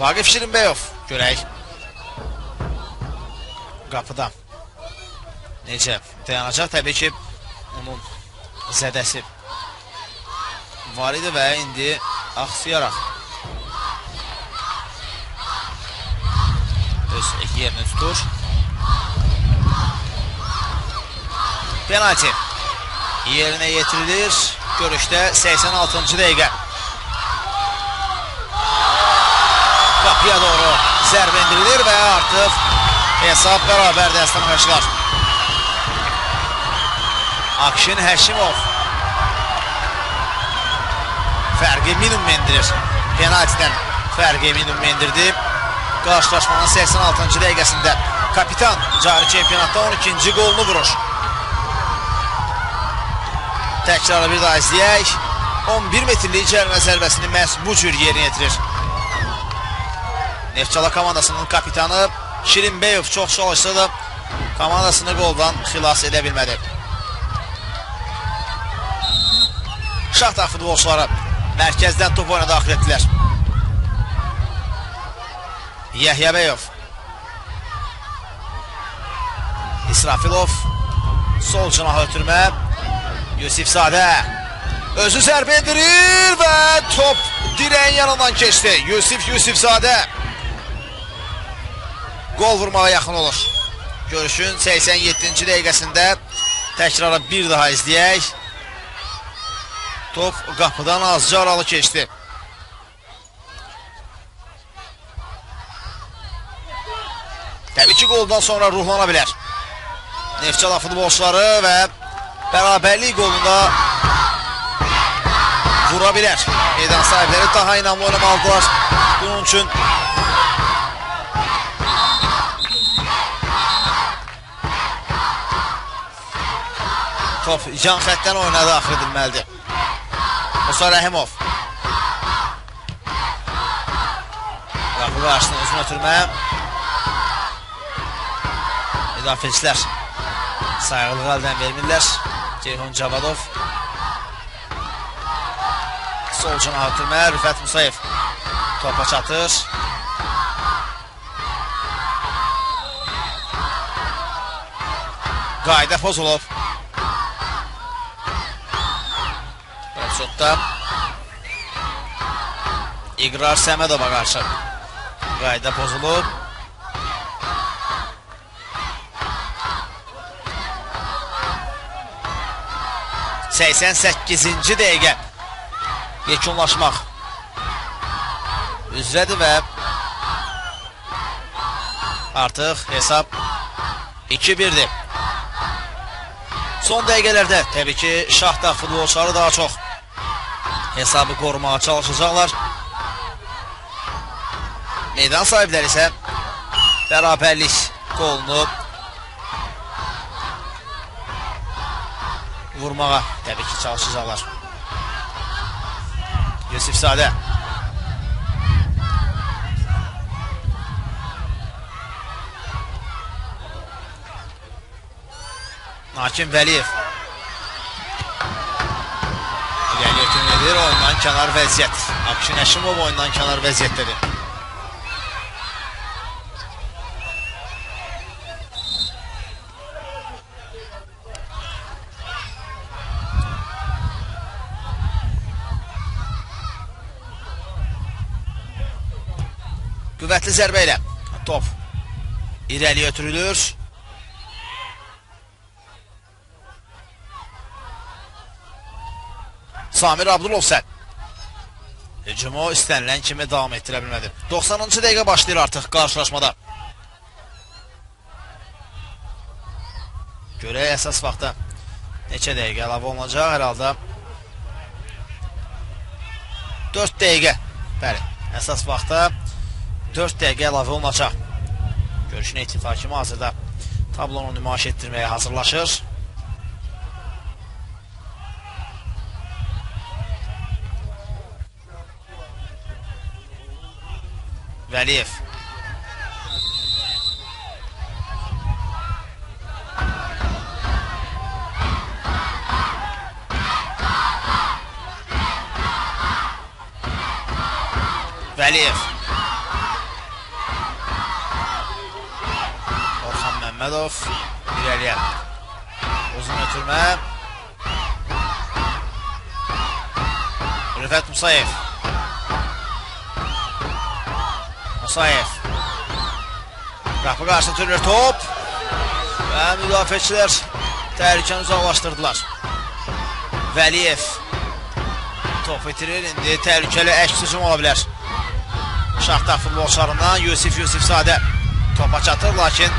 Vaqif Şirinbəyov görək qapıda necə dayanacaq. Təbii ki, onun zədəsi var idi və indi axsıyaraq öz yerini tutur. Penalti yerinə yetirilir. Görüşdə 86-cı dəqiqə. Qapıya doğru zərbə indirilir və artıq hesab bərabərdir əziz tamaşaçılar. Akşin Həşimov fərqi minimum endirir. Penaltidən fərqi minimum endirdi. Qarşılaşmanın 86-cı dəqiqəsində kapitan cari çempionatda 12-ci qolunu vurur. Təkrarı bir daha izləyək. 11 metrlik cərimə zərbəsini məhz bu cür yerinə yetirir. Neftçala komandasının kapitanı Şirinbəyov çox çalışsa da komandasını qoldan xilas edə bilmədi. Şaxta futbolçuları mərkəzdən top oyuna daxil etdilər. Yahyabəyov. İsrafilov. Sol cinaha ötürmə. Yusifzadə özü zərbə endirir və top dirəyin yanından keçdi. Yusif Yusifzadə qol vurmağa yaxın olur. Görüşün 87-ci dəqiqəsində təkrarı bir daha izləyək. Top qapıdan azca aralı keçdi. Təbii ki, qoldan sonra ruhlana bilər Neftçala futbolçuları və bərabərlik qolunda vura bilər. Meydan sahibləri daha inamlı oynamalıdırlar. Bunun üçün top yan xəttdən oyuna daxil edilməlidir. Musa Rəhimov. Qapı qarşısına uzun ötürmə. Müdafiəçilər sayğılığı əldən vermirlər. Ceyhun Cavadov. Sol canaha ötürmə. Rüfət Musayev topa çatır. Qayda pozulub. Offsotda İqrar Səmədova qarşı qayda pozulub. ...88-ci dəqiqə yekunlaşmaq üzrədir və artıq hesab 2-1-dir. Son dəqiqələrdə təbii ki, Şaxta futbolçuları daha çox hesabı qorumağa çalışacaqlar. Meydan sahibləri isə bərabərlik qolunu vurmağa təbii ki, çalışacaqlar. Yusifzadə. Nakim Vəliyev. İrəli ötürüm edir, oyundan kənar vəziyyət. Akşin Əşimov oyundan kənar vəziyyətdədir. Qüvvətli zərbə ilə top irəli ötürülür. Samir Abdulov sə hücumu istənilən kimi davam etdirə bilmədi. 90-cı dəqiqə başlayır artıq qarşılaşmada. Görək əsas vaxtda neçə dəqiqə əlavə olunacaq? Hər halda 4 dəqiqə. Bəli, əsas vaxtda 4 dəqiqə əlavə olunacaq. Görüşün etüd hakimi hazırda tablonu nümayiş etdirməyə hazırlaşır. Vəliyev. Vəliyev. Orxan Məmmədov irəliyə. Uzun ötürmə. Rüfət Musayev. Musayev. Qapı qarşısına ötürülür top. Və müdafiəçilər təhlükəni uzaqlaşdırdılar. Vəliyev top itirir. İndi təhlükəli əks hücum ola bilər. Şaxta futbolçularından Yusif Yusifzadə topa çatır, lakin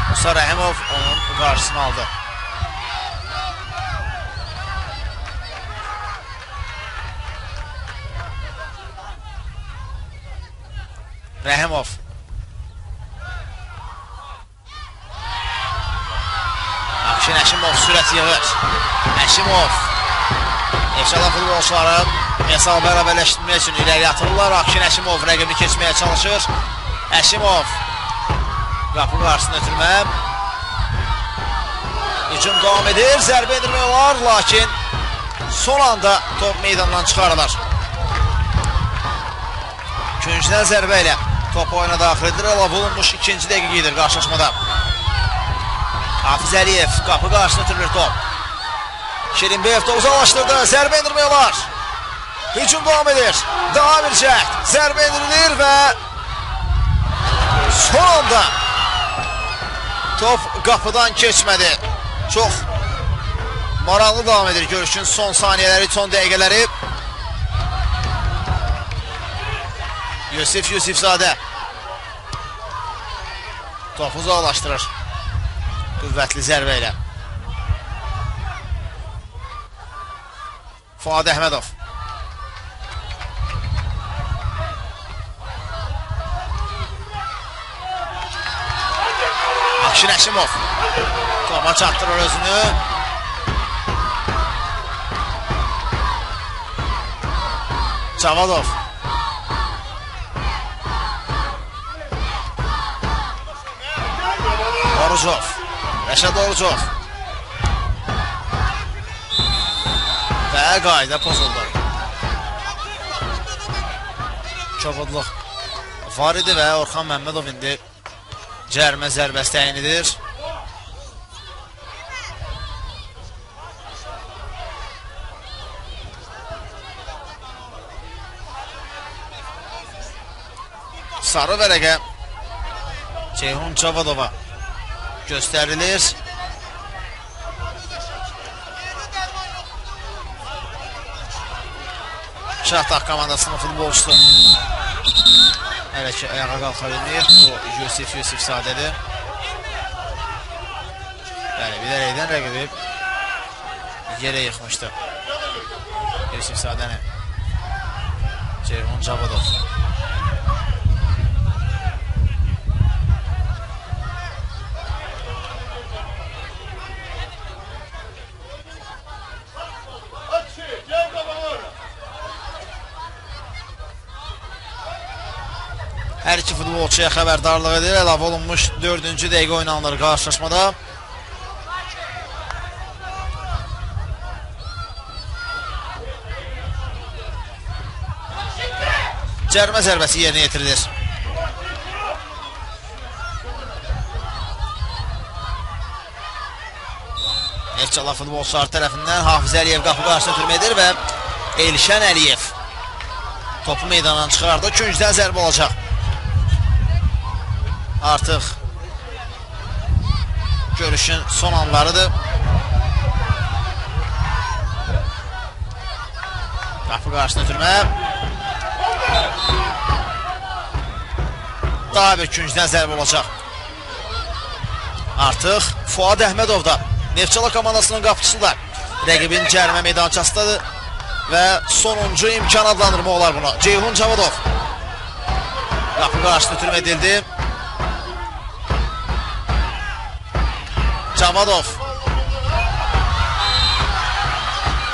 Musa Rəhimov onun qarşısını aldı. Rəhimov. Akşin Əşimov sürət yığır. Əşimov. Neftçala futbolçuları hesabı bərabərləşdirmək üçün irəli atırlar. Akşin Əşimov rəqibini keçməyə çalışır. Əşimov. Qapı qarşısını ötürmə. Hücum davam edir. Zərbə endirmək olar, lakin son anda top meydandan çıxarılır. Küncdən zərbə ilə top oyuna daxil edilir. Əlavə olunmuş ikinci dəqiqə gedir qarşılaşmada. Hafiz Əliyev qapı qarşısına ötürülür top. Şirinbeyev topu uzaqlaşdırdı. Zərbə endirmək olar. Hücum davam edir. Daha bir cəhd. Zərbə endirilir və son anda top qapıdan keçmədi. Çox maraqlı davam edir görüşün son saniyələri, son dəqiqələri. Yusif Yusifzadə topu uzaqlaşdırır qüvvətli zərbə ilə. Fuad Əhmədov. Akşin Əşimov topa çatdırır özünü. Cavadov. Orucov. Rəşad Orucov. Və qayda pozuldu. Kobudluq var idi və Orxan Məmmədov indi cərimə zərbəsi təyin edir. Sarı vərəqə Ceyhun Cavadova göstərilir. Şahdağ komandasının futbolçusu hələ ki ayağa qalxa bilmir. Bu Yusif Yusifzadədir. Bəli, bilərəkdən rəqibi yerə yıxmışdı Yusifzadəni Ceyhun Cavadov. Hər iki futbolçuya xəbərdarlıq edir. Əlavə olunmuş 4-cü dəqiqə oynanılır qarşılaşmada. Cərimə zərbəsi yerinə yetirilir. Neftçala futbolçuları tərəfindən Hafiz Əliyev qapı qarşısına ötürmə edir və Elşən Əliyev topu meydandan çıxardı. Küncdən zərbə olacaq. Artıq görüşün son anlarıdır. Qapı qarşısına ötürmə. Daha bir küncdən zərbə olacaq. Artıq Fuad Əhmədov da Neftçala komandasının qapıçısı da rəqibin cərimə meydançasındadır və sonuncu imkan adlandırma olar buna. Ceyhun Cavadov. Qapı qarşısına ötürmə edildi. Cavadov.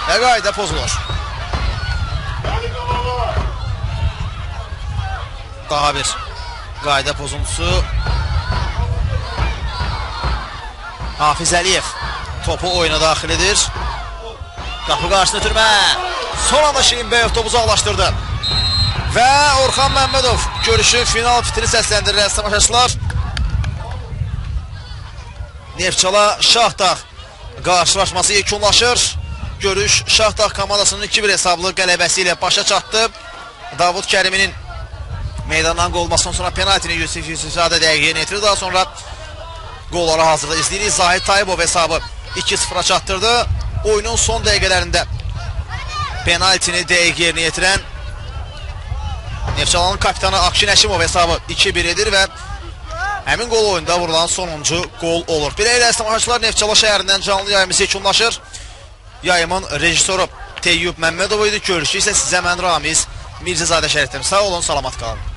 Və qayda pozulur. Daha bir qayda pozuntusu. Hafiz Əliyev topu oyuna daxil edir. Qapı qarşısına ötürmə. Son anda Şirinbeyev topu uzaqlaşdırdı. Və Orxan Məmmədov görüşü final fitini səsləndirir əziz tamaşaçılar. Neftçala Şahdağ qarşılaşması yekunlaşır. Görüş Şahdağ komandasının 2-1 hesablı qələbəsi ilə başa çatdı. Davud Kəriminin meydandan qolmasından sonra penaltini Yusif Yusifzadə dəqiq yerinə yetirdi. Daha sonra qolları hazırda izləyirik. Zahid Tayibov hesabı 2-0-a çatdırdı. Oyunun son dəqiqələrində penaltini dəqiq yerinə yetirən Neftçalanın kapitanı Akşin Əşimov hesabı 2-1 edir və həmin qol oyunda vurulan sonuncu qol olur. Beləliklə tamaşaçılar, Neftçala şəhərindən canlı yayımız yekunlaşır. Yayımın rejissoru Teyyub Məmmədov idi. Görüşü isə sizə mən Ramiz Mirzəzadə şərh etdim. Sağ olun, salamat qalın.